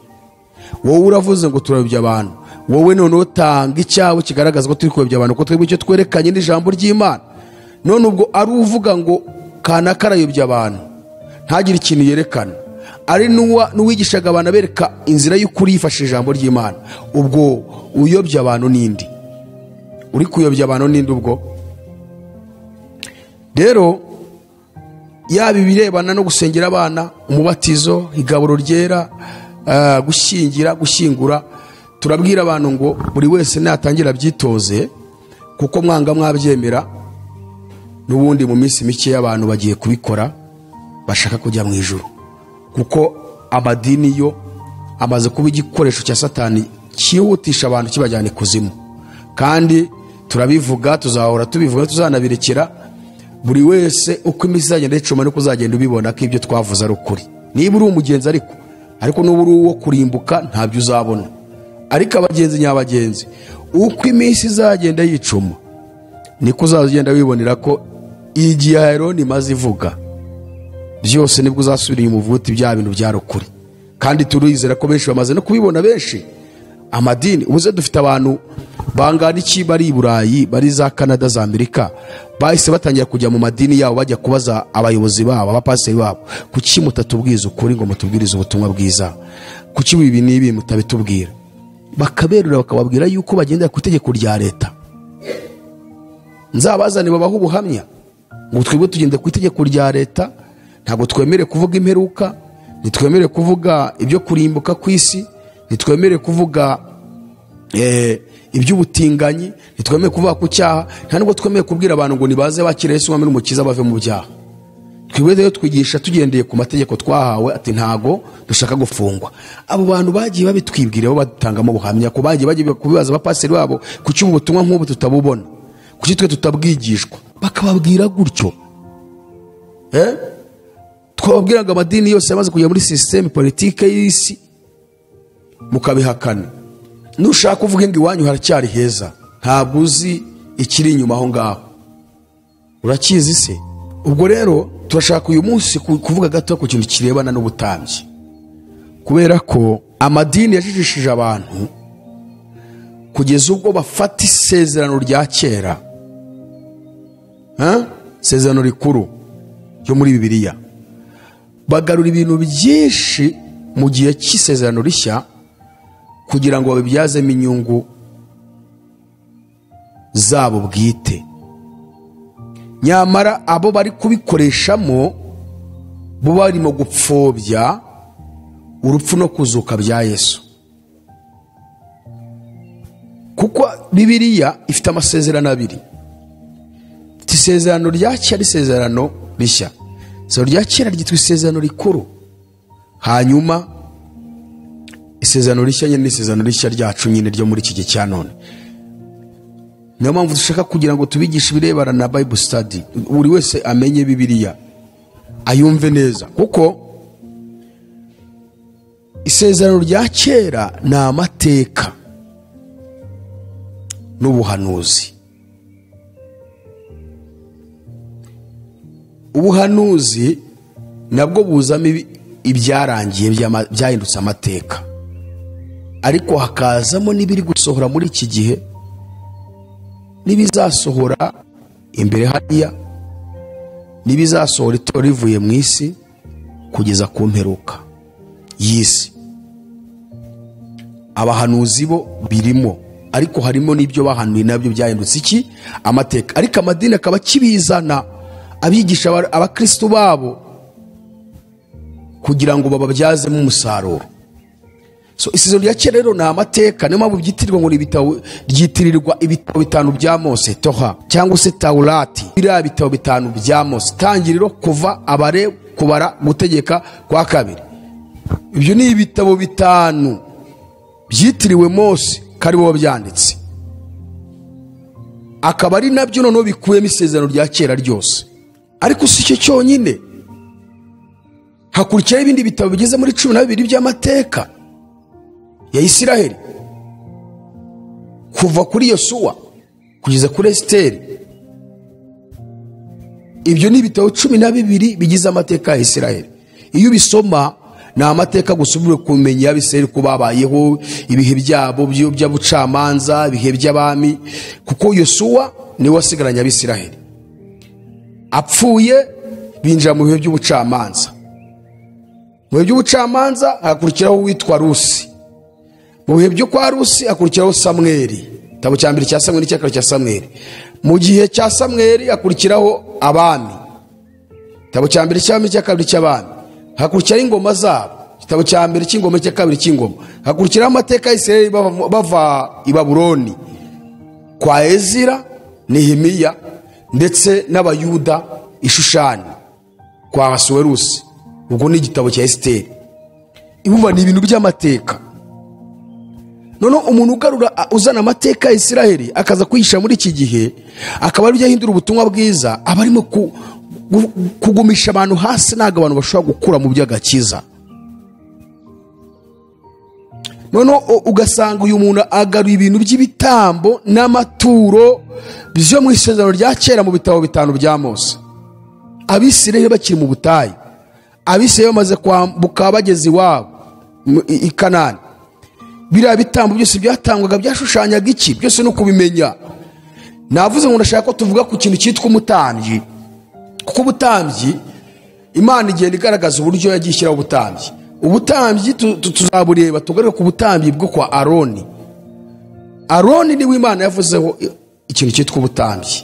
Wowe uravuze ngo turayobya abantu, wowe noneho tanga icyawe kigaragaza ko turi kuyobya abantu, ko twebwe icyo twerekanye n'ijambo ry'Imana. None ubwo ari uvuga ngo kanaka arayobya abantu ntagire ikintu yerekana, ari n'uwigishaga abantu abereka inzira y'ukuri yifashishije ijambo ry'Imana, ubwo uyobya abantu n'indi uri kuyobya abantu n'indi. Ubwo rero yaba ibirebana no gusengera abana, umubatizo, igaburo ryera, gushyingira, gushyingura, turabwira abantu ngo buri wese natangira abyitoze, kuko mwanga mwabyemera n'ubundi mu minsi mike y'abantu bagiye kubikora bashaka kujya mu ijuru. Kuko amadini yo amaze kuba igikoresho cya Satani cyihutisha abantu kibajyana ikuzimu. Kandi turabivuga, tuzahora tubivuga, tuzanabirekera. Buri wese uko iminsi izagenda icuma niko uzagenda ubibona ko ibyo twavuze ari ukuri. Niba uri umugenzi ariko nuba uri uwo kurimbuka ntabyo uzabona. Ariko abagenzi nyabagenzi, uko iminsi izagenda yicuma niko uzagenda wibonera ko igihe Heroni imaze ivuga byose, nibwo uzasubira inyuma uvuga uti bya bintu byari ukuri. Kandi turizera ko benshi bamaze no kubibona, benshi amadini ubuze dufite abantu bangana iki bari i Burayi, bari za Canada, za Amerika, bahise batangira kujya mu madini yabo, bajya kubaza abayobozi babo, abapasiteri babo, kuki mutatubwiza ukuri ngo mutubwirize ubutumwa bwiza? Kuki ibi n'ibi mutabitubwira? Bakaberura bakababwira yuko bagendera ku itegeko rya leta. Nzabazane babaha ubuhamya ngo twebwe tugenda ku itegeko rya leta, ntabwo twemere kuvuga imperuka, ntitwemere kuvuga ibyo kurimbuka kw'isi, ntitwemere kuvuga iby'ubutinganyi, ntitwemere kuvuga ku cyaha, nta nubwo twemere kubwira abantu ngo nibaze bakire Yesu umwami n'umukiza bave mu byaha. Twebwe rero twigisha tugendeye ku mategeko twahawe, ati ntago dushaka gufungwa. Abo bantu bagiye babitwibwira, bo batangamo ubuhamya ko bagiye kubibaza abapasiteri babo, kuki ubu butumwa nk'ubu tutabubona, kuki twe tutabwigishwa, bakababwira gutyo. Twababwira ngo amadini yose yamaze kujya muri systeme politike y'isi, mukabihakana. Nushaka uvuge ngo iwanyu haracyari heza, ntabwo uzi ikiri inyuma aho ngaho, urakizi se? Ubwo rero turashaka uyu munsi kuvuga gato ku kintu kirebana n'ubutambyi, kubera ko amadini yajijishije abantu kugeza ubwo bafata isezerano rya kera, isezerano rikuru ryo muri Bibiliya, bagarura ibintu byinshi mu gihe cy'isezerano rishya kugira ngo babibyazemo inyungu zabo bwite. Nyamara abo bari kubikoreshamo bo barimo gupfobya urupfu no kuzuka bya Yesu. Kuko Bibiliya ifite amasezerano abiri, isezerano rya kera n'isezerano rishya. Isezerano rya kera ryitwa isezerano rikuru, hanyuma isezerano rishya nyine ni isezerano rishya ryacu nyine ryo muri iki gihe cya none. Niyo mpamvu dushaka kugira ngo tubigishe ibirebana na Bible study, buri wese amenye Bibiliya ayumve neza, kuko isezerano rya kera ni amateka n'ubuhanuzi. Ubuhanuzi nabwo buzamo ibyarangiye byahindutse amateka, ariko hakazamo n'ibiri gusohora muri iki gihe n'ibizasohora imbere hariya, n'ibizasohora itorero rivuye mu isi kugeza ku mperuka y'isi. Abahanuzi bo birimo, ariko harimo n'ibyo bahanuye nabyo byahindutse iki? Amateka. Ariko amadini akaba akibizana abigisha abakristo babo kugira ngo bababyazemo umusaruro. So isezerano rya kera rero ni amateka, niyo mpamvu byitirirwa ngo ni ibitabo, ryitirirwa ibitabo bitanu bya Mose, Toha cyangwa se Taurati. Biriya bitabo bitanu bya Mose, Tangiriro, Kuva, Abare, Kubara, Gutegeka kwa Kabiri. Ibyo ni ibitabo bitanu byitiriwe Mose, kari bo byanditse, akaba ari nabyo noneho bikuyemo isezerano rya kera ryose. Ariko si icyo cyonyine, hakurikiraho ibindi bitabo bigeze muri 12 by'amateka ya Isiraheli, kuva kuri Yosuwa kugeza kuri Esiteri. Ibyo ni ibitabo 12 bigize amateka ya Isiraheli. Iyo ubisoma ni amateka gusa ubure kumenya Abisiraheli ko babayeho, ibihe byabo by'ubucamanza, ibihe by'abami, kuko Yosuwa niwe wasigaranye Abisiraheli. Apfuye binjira mu bihe by'ubucamanza. Mu bihe by'ubucamanza hakurikiraho uwitwa Rusi. Mu bihe byo kwa Rusi hakurikiraho Samweli, igitabo cya mbere cya Samweli n'icya kabiri cya Samweli. Mu gihe cya Samweli hakurikiraho abami, igitabo cya mbere cy'abami n'icya kabiri cy'abami. Hakurikiraho ingoma zabo, igitabo cya mbere cy'ingoma n'icya kabiri cy'ingoma. Hakurikiraho amateka ya Isirayeli bava i Babuloni kwa Ezira, Nehemiya ndetse n'Abayuda i Shushani kwa Ahasuwerusi. Ubwo ni igitabo cya Esiteri. Ibumva ni ibintu by'amateka. None umuntu ugarura uzana amateka ya Isiraheli akaza kwihisha muri iki gihe, akaba aribyo ahindura ubutumwa bwiza, aba arimo kugumisha abantu hasi. Ntabwo abantu bashobora gukura mu by'agakiza. None ugasanga uyu muntu agaruye ibintu by'ibitambo n'amaturo byo mu isezerano rya kera mu bitabo bitanu bya Mose. Abisiraheli bakiri mu butayu, Abisiraheli bamaze kwambuka bageze iwabo i Kanani, biriya bitambo byose byatangwaga byashushanyaga iki? Byose no kubimenya. Navuze ngo ndashaka ko tuvuga ku kintu cyitwa umutambyi, kuko ubutambyi Imana igenda igaragaza uburyo yagiye ishyiraho ubutambyi. Ubutambyi tuzabureba tugaruke ku butambyi bwo kwa Aroni. Aroni niwe Imana yavuzeho ikintu cyitwa ubutambyi,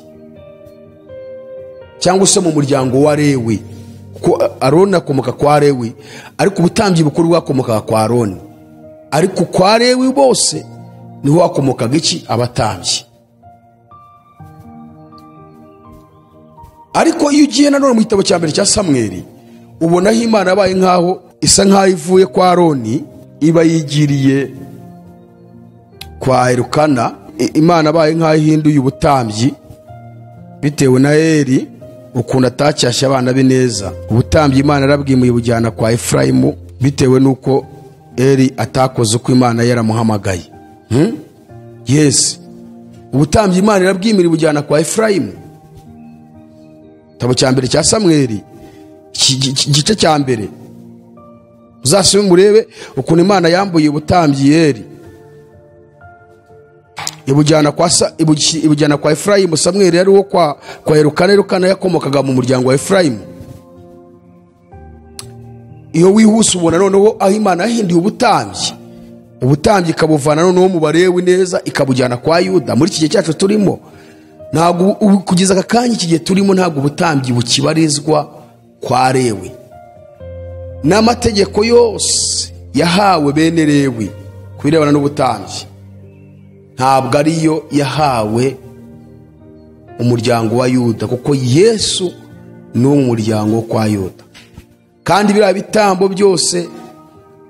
cyangwa se mu muryango wa Lewi, kuko Aroni akomoka kwa Lewi, ariko ubutambyi bukuru bwakomokaga kwa Aroni. Ariko kwa Lewi bose niho hakomokaga iki? Abatambyi. Ariko iyo ugiye nanone mu gitabo cya mbere cya Samweli, ubonaho Imana yabaye nkaho isa nkaho ivuye kwa Aroni iba yigiriye kwa Elukana. Imana abaye nkaho ihinduye ubutambyi bitewe na Eli ukuntu atacyashye abana be neza. Ubutambyi Imana yarabwimuye bujyana kwa Efurayimu bitewe n'uko Eli atakoze uko Imana yaramuhamagaye. Yes, ubutambyi Imana yarabwimira bujyana kwa Efurayimu. Igitabo cya mbere cya Samweli igice cya mbere, uzasome murebe ukuntu Imana yambuye ubutambyi Eli ibujyana kwa Efurayimu. Samweli yari uwo kwa Elukana. Elukana yakomokaga mu muryango wa Efurayimu. Iyo wihuse ubona noneho aho Imana yahinduye ubutambyi, ubutambyi ikabuvana noneho mu Balewi neza ikabujyana kwa Yuda. Muri iki gihe cyacu turimo, ntabwo kugeza aka kanya iki gihe turimo, ntabwo ubutambyi bukibarizwa kwa Lewi. N'amategeko yose yahawe bene Lewi ku birebana n'ubutambyi ntabwo ariyo yahawe umuryango wa Yuda, kuko Yesu ni umuryango kwa Yuda. Kandi biriya bitambo byose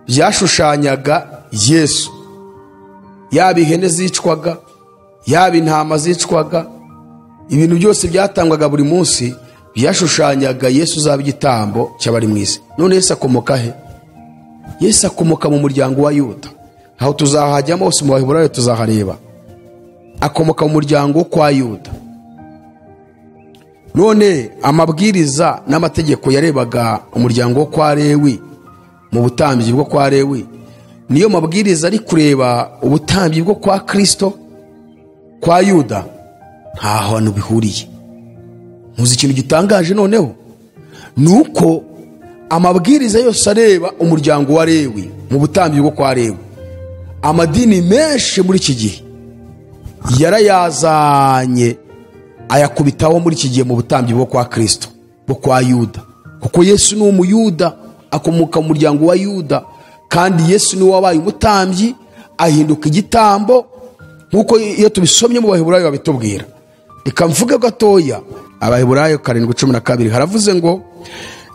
byashushanyaga Yesu, yaba ihene zicwaga, yaba intama zicwaga, ibintu byose byatangwaga buri munsi byashushanyaga Yesu uzaba igitambo cy'abari mu isi. None Yesu akomoka he? Yesu akomoka mu muryango wa Yuda. Aho tuzahajyamo hose mu Baheburayo tuzahareba. Akomoka mu muryango kwa Yuda. None amabwiriza n'amategeko yarebaga umuryango kwa Lewi mu butambyi bwo kwa Lewi, niyo mabwiriza ari kureba ubutambyi bwo kwa Kristo kwa Yuda, nta hantu bihuriye. Muzi ikintu gitangaje noneho nuko amabwiriza yose areba umuryango wa Lewi mu butambyi bwo kwa Lewi, amadini menshi muri iki gihe yarayazanye ayakubitaho muri iki gihe mu butambyi bwo kwa Kristo bwo kwa Yuda. Kuko Yesu ni umuyuda, akomoka mu muryango wa Yuda, kandi Yesu ni wabaye umutambyi ahinduka igitambo, nkuko iyo tubisomye mu Baheburayo babitubwira. Reka mvuge gatoya Abaheburayo 7:12 haravuze ngo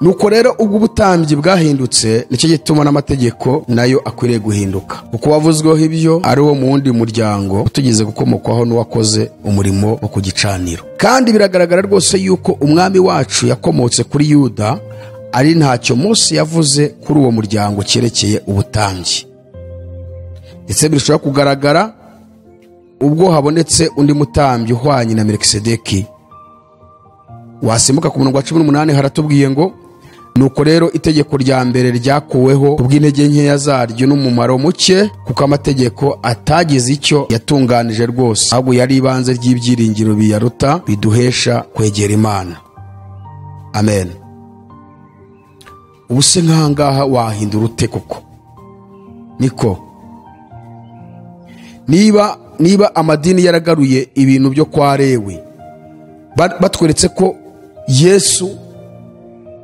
nuko rero ubwo ubutambyi bwahindutse, nicyo gituma n'amategeko nayo akwiriye guhinduka, kuko wavuzweho ibyo ari wo mu wundi muryango utugeze gukomokwaho n'uwakoze umurimo wo ku gicaniro. Kandi biragaragara rwose yuko umwami wacu yakomotse kuri Yuda, ari ntacyo Mose yavuze kuri uwo muryango cyerekeye ubutambyi. Ndetse birashobora kugaragara ubwo habonetse undi mutambyi uhwanye na Melkisedeki. Wasimbuka ku murongo wa 18 haratubwiye ngo nuko rero itegeko rya mbere ryakuweho kubw'intege nkeya zaryo n'umumaro muke, kuko amategeko atagize icyo yatunganije rwose, ahubwo yari ibanze ry'ibyiringiro biyaruta biduhesha kwegera Imana. Amen. Ubu se nkangaha wahindura ute koko? Niko niba amadini yaragaruye ibintu byo kwa Lewi, batweretse ko Yesu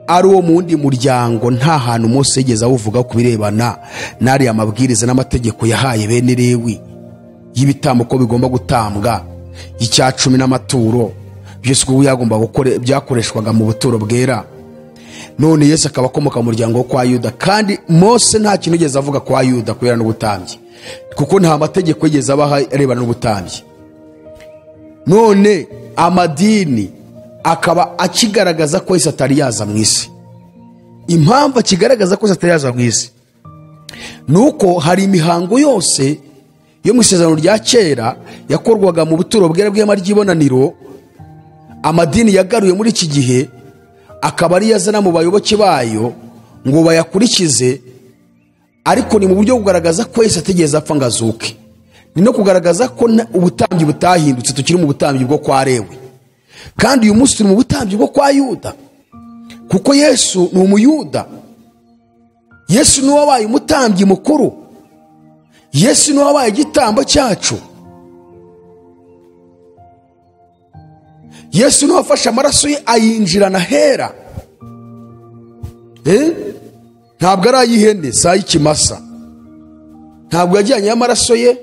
ari uwo mu wundi muryango, nta hantu Mose yigeze awuvuga ku birebana n'ariya mabwiriza n'amategeko yahaye bene Lewi y'ibitambo ko bigomba gutambwa, icya cumi n'amaturo byose uko yagomba gukora byakoreshwaga mu buturo bwera. None Yesu akaba akomoka mu muryango kwa Yuda, kandi Mose nta kintu yigeze avuga kwa Yuda kubera n'ubutambyi, kuko nta mategeko yigeze abaha arebana n'ubutambyi. None amadini akaba akigaragaza ko Yesu atari yaza mu isi. Impamvu akigaragaza ko Yesu atari yaza mu isi nuko hari imihango yose yo mu isezerano rya kera yakorwaga mu buturo bwera bw'ihema ry'ibonaniro, amadini yagaruye muri iki gihe akaba ari yazana mu bayoboke bayo ngo bayakurikize, ariko ni mu buryo kugaragaza ko Yesu atigeze apfa ngo azuke, ni no kugaragaza ko ubutambyi butahindutse, tukiri mu butambyi bwo kwa Lewi. Kandi uyu munsi turi mu butambyi bwo kwa Yuda, kuko Yesu ni umuyuda. Yesu ni wabaye umutambyi mukuru, Yesu ni wabaye igitambo cyacu, Yesu ni wafashe amaraso ye ayinjirana hera. Ntabwo ari ay'ihene, si ay'ikimasa. Ntabwo yajyanye amaraso ye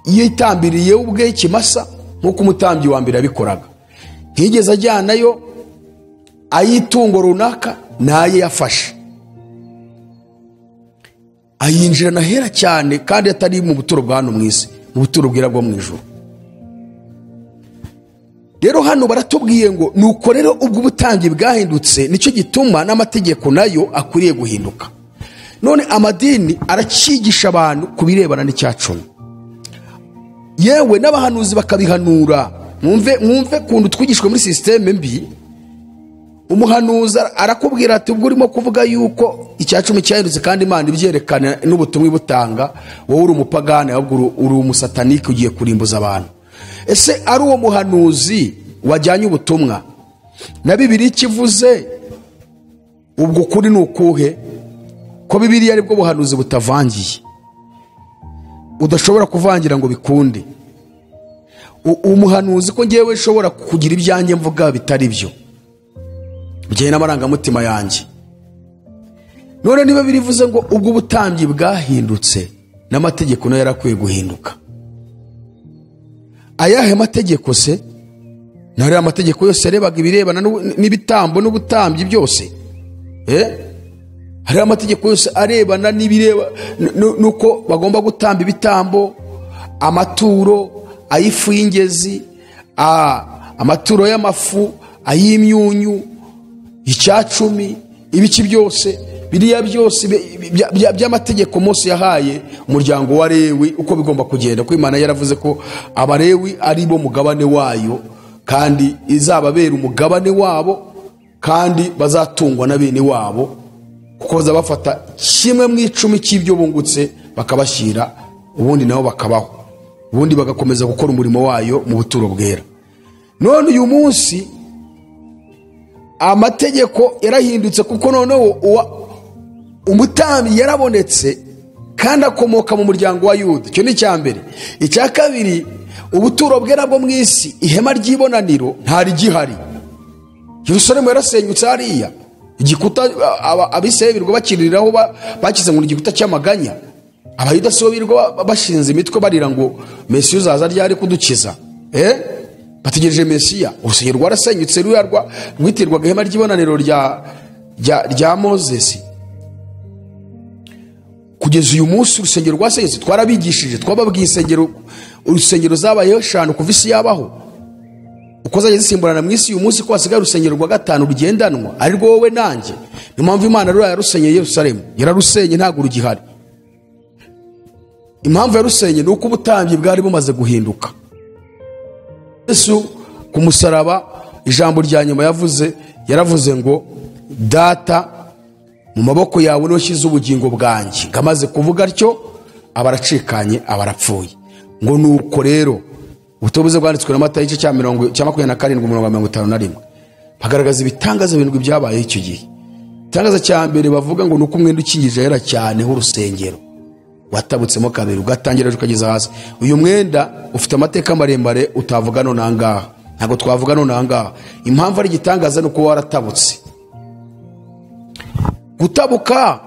yitambiriye ubwe ikimasa nk'uko umutambyi wa mbere yabikoraga. Ntiyigeze ajyanayo ay'itungo runaka, naye yafashe ayinjirana hera cyane, kandi atari mu buturo bwa hano mu isi, mu buturo bwera bwo mu ijuru. Rero hano baratubwiye ngo nuko rero ubwo ubutambyi bwahindutse, nicyo gituma n'amategeko nayo akwiriye guhinduka. None amadini arakigisha abantu kubirebana n'icyacumi, yewe n'abahanuzi bakabihanura. Mwumve kuntu twigishwe muri systeme mbi. Umuhanuzi arakubwira ati ubwo urimo kuvuga yuko icyacumi cyahindutse kandi Imana ibyerekana n'ubutumwa ibutanga, wowe uri umupagani, ahubwo uri umusatanike ugiye kurimbuza abantu. Ese ari uwo muhanuzi wajyanye ubutumwa na Bibiliya ikivuze, ubwo kuri ni ukuhe? Ko Bibiliya ari bwo buhanuzi butavangiye, udashobora kuvangira ngo bikunde. Umuhanuzi ko ngewe nshobora kugira ibyanjye mvuga bitari byo bijyanye n'amarangamutima yanjye. None niba birivuze ngo ubwo ubutambyi bwahindutse n'amategeko nayo yarakwiye guhinduka, ayahe mategeko se? Nari amategeko yose yarebaga ibirebana n'ibitambo n'ubutambyi byose. Hariho amategeko yose arebana n'ibireba nuko bagomba gutamba ibitambo, amaturo ay'ifu y'ingezi, amaturo y'amafu, ay'imyunyu, icyacumi, ibiki byose, biriya byose by'amategeko Mose yahaye umuryango wa Lewi uko bigomba kugenda, kuko Imana yaravuze ko Abalewi ari bo mugabane wayo, kandi izababera umugabane wabo, kandi bazatungwa na bene wabo, kuko bazabafata kimwe mu 10 cy'ibyo bungutse bakabashyira, ubundi nabo bakabaho, ubundi bagakomeza gukora umurimo wayo mu buturo bwera. None uyu munsi amategeko yarahindutse, kuko noneho umutambyi yarabonetse kandi akomoka mu muryango wa Yuda. Icyo ni icya mbere. Icya kabiri, ubuturo bwera bwo mu isi, ihema ry'ibonaniro ntari gihari. Yerusalemu yarasenyutse hariya, igikuta Abisirayeli birirwa bakiriraho, bakize ngo igikuta cy'amaganya. Abayuda si bo birirwa bashinze imitwe barira ngo Mesiya uzaza ryari kudukiza, bategereje Mesiya. Urusengero rwarasenyutse, ruriya rwitirwaga ihema ry'ibonaniro rya Mozesi. Kugeza uyu munsi urusengero rwasenyutse, twarabigishije, twababwiye urusengero zabayeho 5 kuva isi yabaho, uko zagiye zisimburana mu isi. Uyu munsi ko hasigaye urusengero rwa 5 rugendanwa, ari rwo wowe nanjye. Niyo mpamvu Imana ruriya yarusenyeye Yerusalemu, yararusenye ntabwo rugihari. Impamvu yarusenye ni uko ubutambyi bwari bumaze guhinduka. Yesu ku musaraba ijambo rya nyuma yavuze, yaravuze ngo Data, mu maboko yawe niho nshyize ubugingo bwanjye. Ngamaze kuvuga atyo abaracikanye abarapfuye. Ngo nuko rero ubutumwa bwanditswe na Matayo igice cya 27 umurongo wa 51 bagaragaza ibitangaza birindwi byabaye icyo gihe. Igitangaza cya mbere bavuga ngo nuko umwenda ukingije ahera cyane h'urusengero watabutsemo kabiri ugatangira ukageza hasi. Uyu mwenda ufite amateka maremare utavuga none ahangaha, ntabwo twavuga none ahangaha. Impamvu ari igitangaza nuko waratabutse. Gutabuka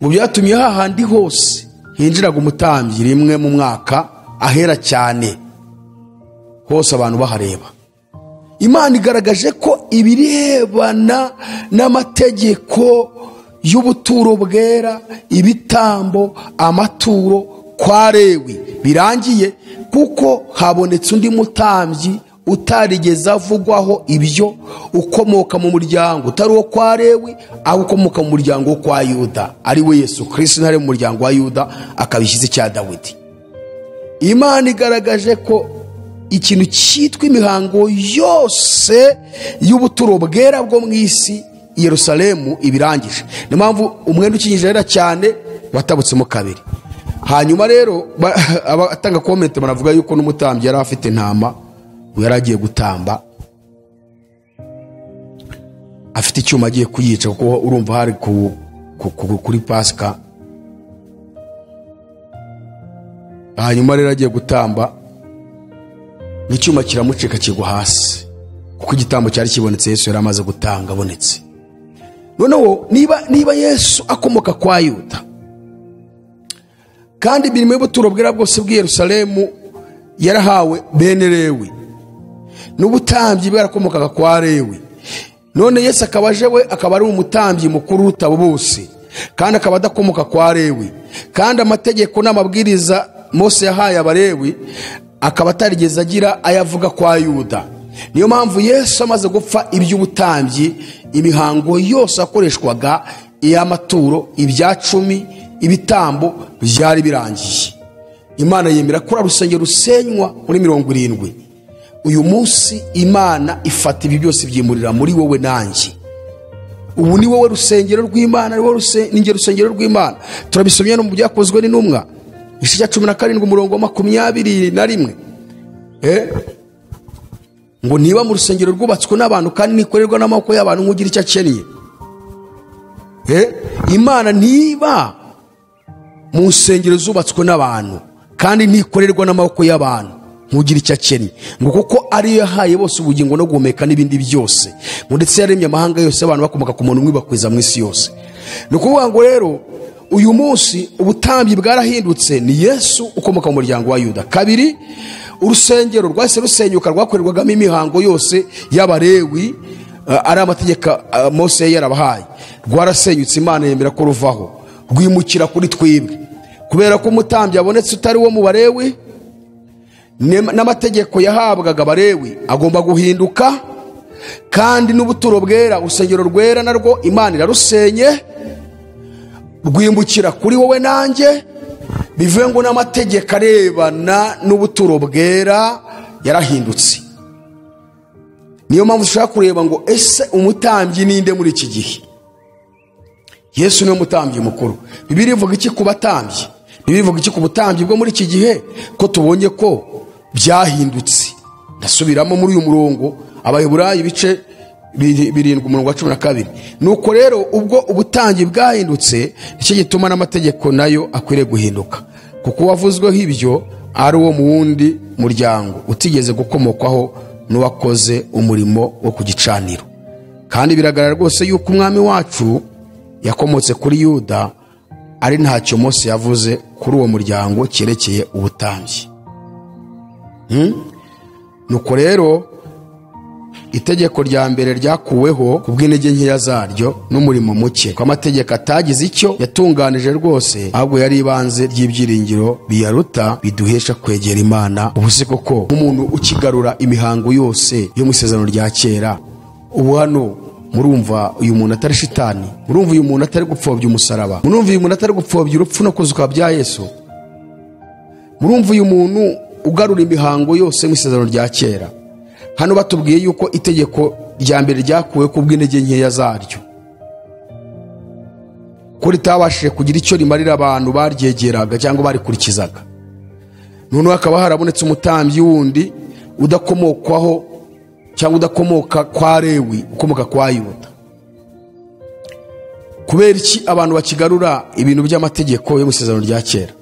ngo byatumye hahandi hose hinjiraga umutambyi rimwe mu mwaka ahera cyane hose abantu bahareba. Imana igaragaje ko ibirebana n'amategeko y'ubuturo bwera, ibitambo, amaturo kwa Lewi birangiye, kuko habonetse undi mutambyi utarigeze avugwaho ibyo, ukomoka mu muryango utari uwo kwa Lewi, aho ukomoka mu muryango wo kwa Yuda, ari we Yesu Kristo, ntari mu muryango wa Yuda, akabishyize icya Dawidi. Imana igaragaje ko ikintu cyitwa imihango yose y'ubuturo bwera bwo mu isi Yerusalemu ibirangije. Niyo mpamvu umwenda ukingije ahera cyane watabutsemo kabiri. Hanyuma rero abatanga comment baravuga yuko n'umutambyi yari afite intama yari agiye gutamba, afite icyuma agiye kuyica, kuko urumva hari kuri Pasika. Hanyuma rero agiye gutamba, n'icyuma kiramucika kigwa hasi, kuko igitambo cyari kibonetse Yesu yari amaze gutanga abonetse. Noneho niba Yesu akomoka kwa Yuda, kandi imirimo y'ubuturo bwera bwose bw'i Yerusalemu yarahawe bene Lewi, n'ubutambyi bwarakomokaga kwa Lewi, none Yesu akaba aje we akaba ari umutambyi mukuru uruta bose, kandi akaba adakomoka kwa Lewi, kandi amategeko n'amabwiriza Mose yahaye Abalewi akaba atarigeze agira ayavuga kwa Yuda. Niyo mpamvu Yesu amaze gupfa iby'ubutambyi, imihango yose akoreshwaga, iy'amaturo, ibyacumi, ibitambo byari birangiye. Imana yemera ko urusengero rusenywa muri 70. Uyu munsi Imana ifata ibi byose byimurira muri wowe nanjye. Ubu ni wowe rusengero rw'Imana, ni wowe rusengero rw'Imana. Turabisomye no mu byakozwe n'intumwa igice cya 17 umurongo wa 21. Ngo niba mu rusengero rwubatswe n'abantu kandi nikorerwa n'amaboko y'abantu nk'ugira icyo akennye. Imana niba mu nsengero zubatswe n'abantu kandi ntikorerwa n'amaboko y'abantu nk'ugira icyo akennye, ngo kuko ariyo yahaye bose ubugingo no guhumeka n'ibindi byose, ngo ndetse yaremye amahanga yose abantu bakomoka ku muntu umwe bakwiza mu isi yose. Ni ukuvuga ngo rero uyu munsi ubutambyi bwarahindutse, ni Yesu ukomoka mu muryango wa Yuda. Kabiri, urusengero rwahise rusenyuka rwakorerwagamo imihango yose y'Abalewi, ari amategeko Mose yari yarabahaye, rwarasenyutse, Imana yemera ko ruvaho, rwimukira kuri twebwe. Kubera ko umutambyi abonetse utari wo mu Balewi, n'amategeko yahabwaga Abalewi agomba guhinduka, kandi n'ubuturo bwera, urusengero rwera narwo Imana irarusenye, rwimukira kuri wowe nanjye. Bivuye ngo n'amategeko arebana n'ubuturo bwera yarahindutse. Niyo mpamvu ushaka kureba ngo ese umutambyi ninde muri iki gihe? Yesu niwe mutambyi mukuru. Bibiliya ivuga iki ku batambyi? Bibiliya ivuga iki ku butambyi bwo muri iki gihe, ko tubonye ko byahindutse? Ndasubiramo muri uyu murongo, Abaheburayo ibice 7 umurongo wa 12. Nuko rero ubwo ubutambyi bwahindutse, nicyo gituma n'amategeko nayo akwiriye guhinduka, kuko uwavuzweho ibyo ari uwo mu wundi muryango utigeze gukomokwaho n'uwakoze umurimo wo ku gicaniro. Kandi biragaragara rwose yuko umwami wacu yakomotse kuri Yuda, ari ntacyo Mose yavuze kuri uwo muryango cyerekeye ubutambyi. Nuko rero itegeko rya mbere ryakuweho ku bw'intege nkeya zaryo n'umurimo muke, ko amategeko atagize icyo yatunganije rwose, ahubwo yari ibanze ry'ibyiringiro biyaruta biduhesha kwegera Imana. Ubu se koko umuntu ukigarura imihango yose yo mu isezerano rya kera, ubu hano murumva uyu muntu atari shitani? Murumva uyu muntu atari gupfobya umusaraba? Murumva uyu muntu atari gupfobya urupfu no kuzuka bya Yesu? Murumva uyu muntu ugarura imihango yose mu isezerano rya kera? Hano batubwiye yuko itegeko rya mbere ryakuwe ku bw'intege nkeya zaryo, ko ritabashije kugira icyo rimarira abantu baryegeraga cyangwa barikurikizaga. Noneho hakaba harabonetse umutambyi wundi udakomokwaho cyangwa udakomoka kwa Lewi, ukomoka kwa Yuda. Kubera iki abantu bakigarura ibintu by'amategeko yo mu isezerano rya kera?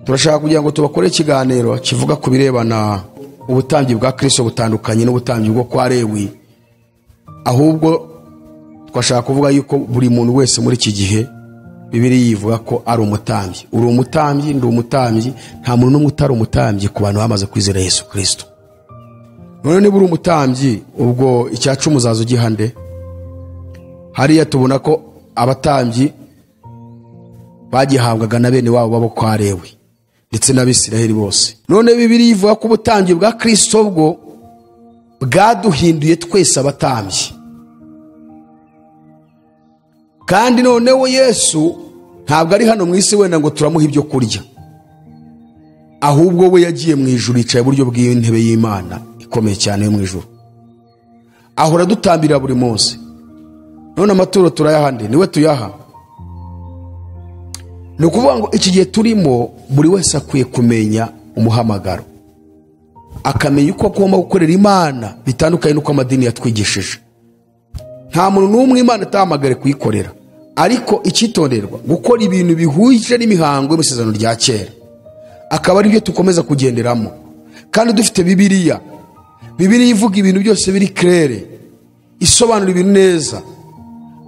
Turashaka kugira ngo tubakore ikiganiro kivuga ku birebana ubutambyi bwa Kristo butandukanye n'ubutambyi bwo kwa Lewi. Ahubwo twashaka kuvuga yuko buri muntu wese muri iki gihe Bibiliya ivuga ko ari umutambyi. Uri umutambyi, ndi umutambyi, nta muntu n'umwe utari umutambyi ku bantu bamaze kwizera Yesu Kristo. None niba uri umutambyi, ubwo icyacu muzaza ugihande? Hariya tubona ko abatambyi bagihabwaga na bene wabo babo kwa Lewi ndetse n'Abisiraheli bose. None Bibiliya ivuga ko ubutambyi bwa Kristo bwo bwaduhinduye twese abatambyi. Kandi noneho Yesu ntabwo ari hano mu isi wenda ngo turamuha ibyo kurya, ahubwo we yagiye mu ijuru, yicaye iburyo bw'intebe y'Imana ikomeye cyane yo mu ijuru, ahora dutambira buri munsi. None amaturo turayahande, niwe tuyaha. Ni ukuvuga ngo iki gihe turimo buri wese akwiye kumenya umuhamagaro, akamenya uko agomba gukorera Imana bitandukanye n'uko amadini yatwigishije. Nta muntu n'umwe Imana itahamagare kuyikorera, ariko icyitonderwa gukora ibintu bihuje n'imihango yo mu isezerano rya kera, akaba ari byo tukomeza kugenderamo. Kandi dufite Bibiliya, Bibiliya ivuga ibintu byose biri claire, isobanura ibintu neza.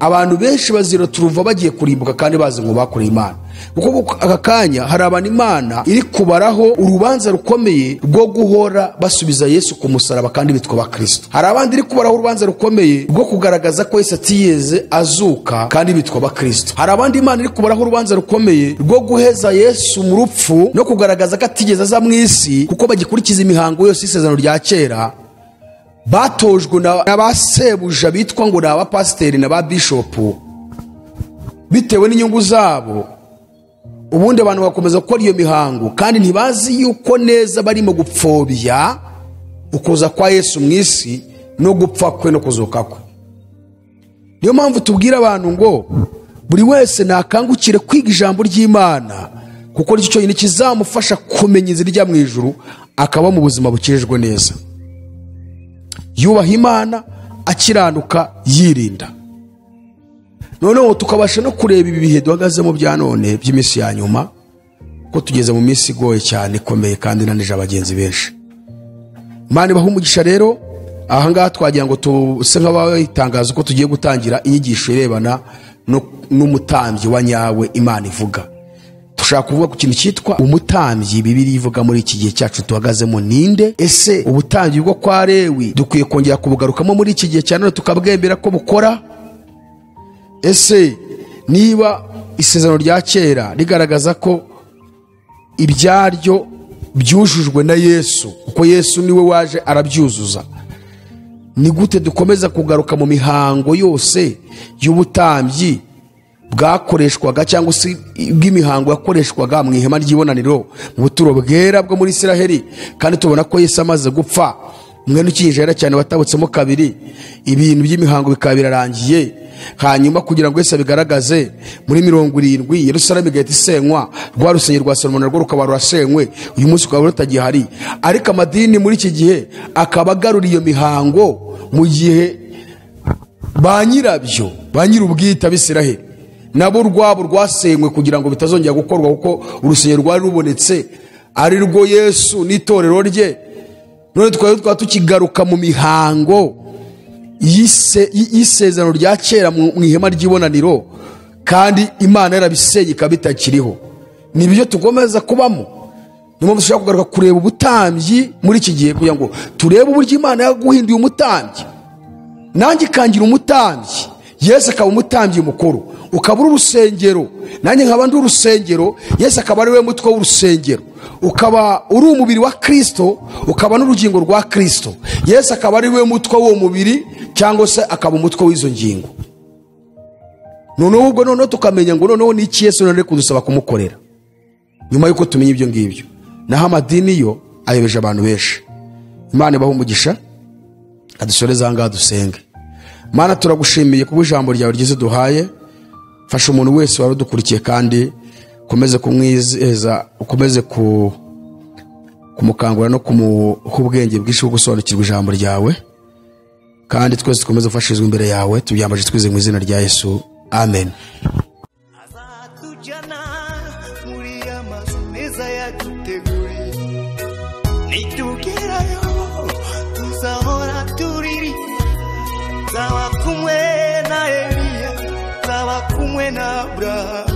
Abantu benshi bazira turuva bagiye kurimbuka kandi bazi ngo bakoreye Imana. Kuko aka kanya hari abantu Imana iri kubaraho urubanza rukomeye rwo guhora basubiza Yesu ku musaraba kandi bitwa Abakristo. Hari abandi iri kubaraho urubanza rukomeye rwo kugaragaza ko Yesu atiyeze azuka kandi bitwa Abakristo. Hari abandi Imana iri kubaraho urubanza rukomeye rwo guheza Yesu mu rupfu no kugaragaza ko atigeze aza mu isi, kuko bagikurikiza imihango yose y'isezerano rya kera batojwe n'abasebuja bitwa ngo ni abapasiteri na ba bishopu bitewe n'inyungu zabo. Ubundi abantu bakomeza gukora iyo mihango kandi ntibazi yuko neza barimo gupfobya ukuza kwa Yesu mu isi no gupfa kwe no kuzuka kwe. Niyo mpamvu tubwira abantu ngo buri wese nakangukire kwiga ijambo ry'Imana, kuko nicyo cyonyine kizamufasha kumenya inzira ijya mu ijuru, akaba mu buzima bukijijwe neza, yubaha Imana, akiranuka, yirinda. Noneho tukabasha no kureba ibi bihe duhagazemo bya none by'iminsi ya nyuma, ko tugeze mu minsi igoye cyane ikomeye kandi inanije abagenzi benshi. Imana ibahe umugisha. Rero aha ngaha twagira ngo tuse nk'abayitangaza ko tugiye gutangira inyigisho irebana n'umutambyi wa nyawe Imana ivuga. Dushaka kuvuga ku kintu cyitwa umutambyi. Bibiliya ivuga muri iki gihe cyacu tuhagazemo ninde? Ese ubutambyi bwo kwa Lewi dukwiye kongera kubugarukamo muri iki gihe cya none tukabwemera ko bukora? Ese niba isezerano rya kera rigaragaza ko ibyaryo byujujwe na Yesu, kuko Yesu niwe waje arabyuzuza, ni gute dukomeza kugaruka mu mihango yose y'ubutambyi bwakoreshwaga cyangwa se bw'imihango yakoreshwaga mu ihema ry'ibonaniro mu buturo bwera bwo muri Isiraheli, kandi tubona ko Yesu amaze gupfa mwene ukinjira cyane watabutsemo kabiri, ibintu by'imihango bikaba birarangiye? Hanyuma kugira ngo Yesu abigaragaze muri 70 Yerusalemu igahita isenywa, rwa rusengero rwa Salomo narwo rukaba rurasenywe, uyu munsi rukaba rutagihari. Ariko amadini muri iki gihe akaba agarura iyo mihango mu gihe ba nyirabyo, ba nyir'ubwite ab'Isiraheli nabo rwabo rwasenywe kugira ngo bitazongera gukorwa, kuko urusengero rwari rubonetse ari rwo Yesu n'itorero rye. None twaba tukigaruka mu mihango y'isezerano rya kera mu ihema ry'ibonaniro, kandi Imana yarabisenye ikaba itakiriho. Nibyo tugomeza kubamo. Niyo mpamvu dushobora kugaruka kureba ubutambyi muri iki gihe, kugira ngo turebe uburyo Imana yaguhinduye umutambyi, nanjye ikangira umutambyi, Yesu akaba umutambyi mukuru, ukaba uri urusengero, nanjye nkaba ndi urusengero, Yesu akaba ari we mutwe w'urusengero, ukaba uri umubiri wa Kristo, ukaba n'urugingo rwa Kristo, Yesu akaba ari we mutwe w'uwo mubiri cyangwa se akaba umutwe w'izo ngingo. Noneho ubwo noneho tukamenya ngo noneho ni iki Yesu none kudusaba kumukorera nyuma y'uko tumenya ibyo ngibyo. Naho amadini yo ayobeje abantu benshi. Imana ibahe umugisha, adusoreze aha ngaha dusenge. Mana, turagushimiye kuba ijambo ryawe ryiza duhaye. Fasha umuntu wese wari udukurikiye kandi ukomeze kumwizeza, ukomeze kumukangura no kumuha ubwenge bwinshi bwo gusobanukirwa ijambo ryawe, kandi twese dukomeze gufashirizwa imbere yawe. Tubyambaje twize mu izina rya Yesu, amen. Azatujyana muri ya mazu meza yaduteguriye, nitugerayo tuzahora turirimba, nzaba kumwe na Eliya, nzaba kumwe na Abrahamu.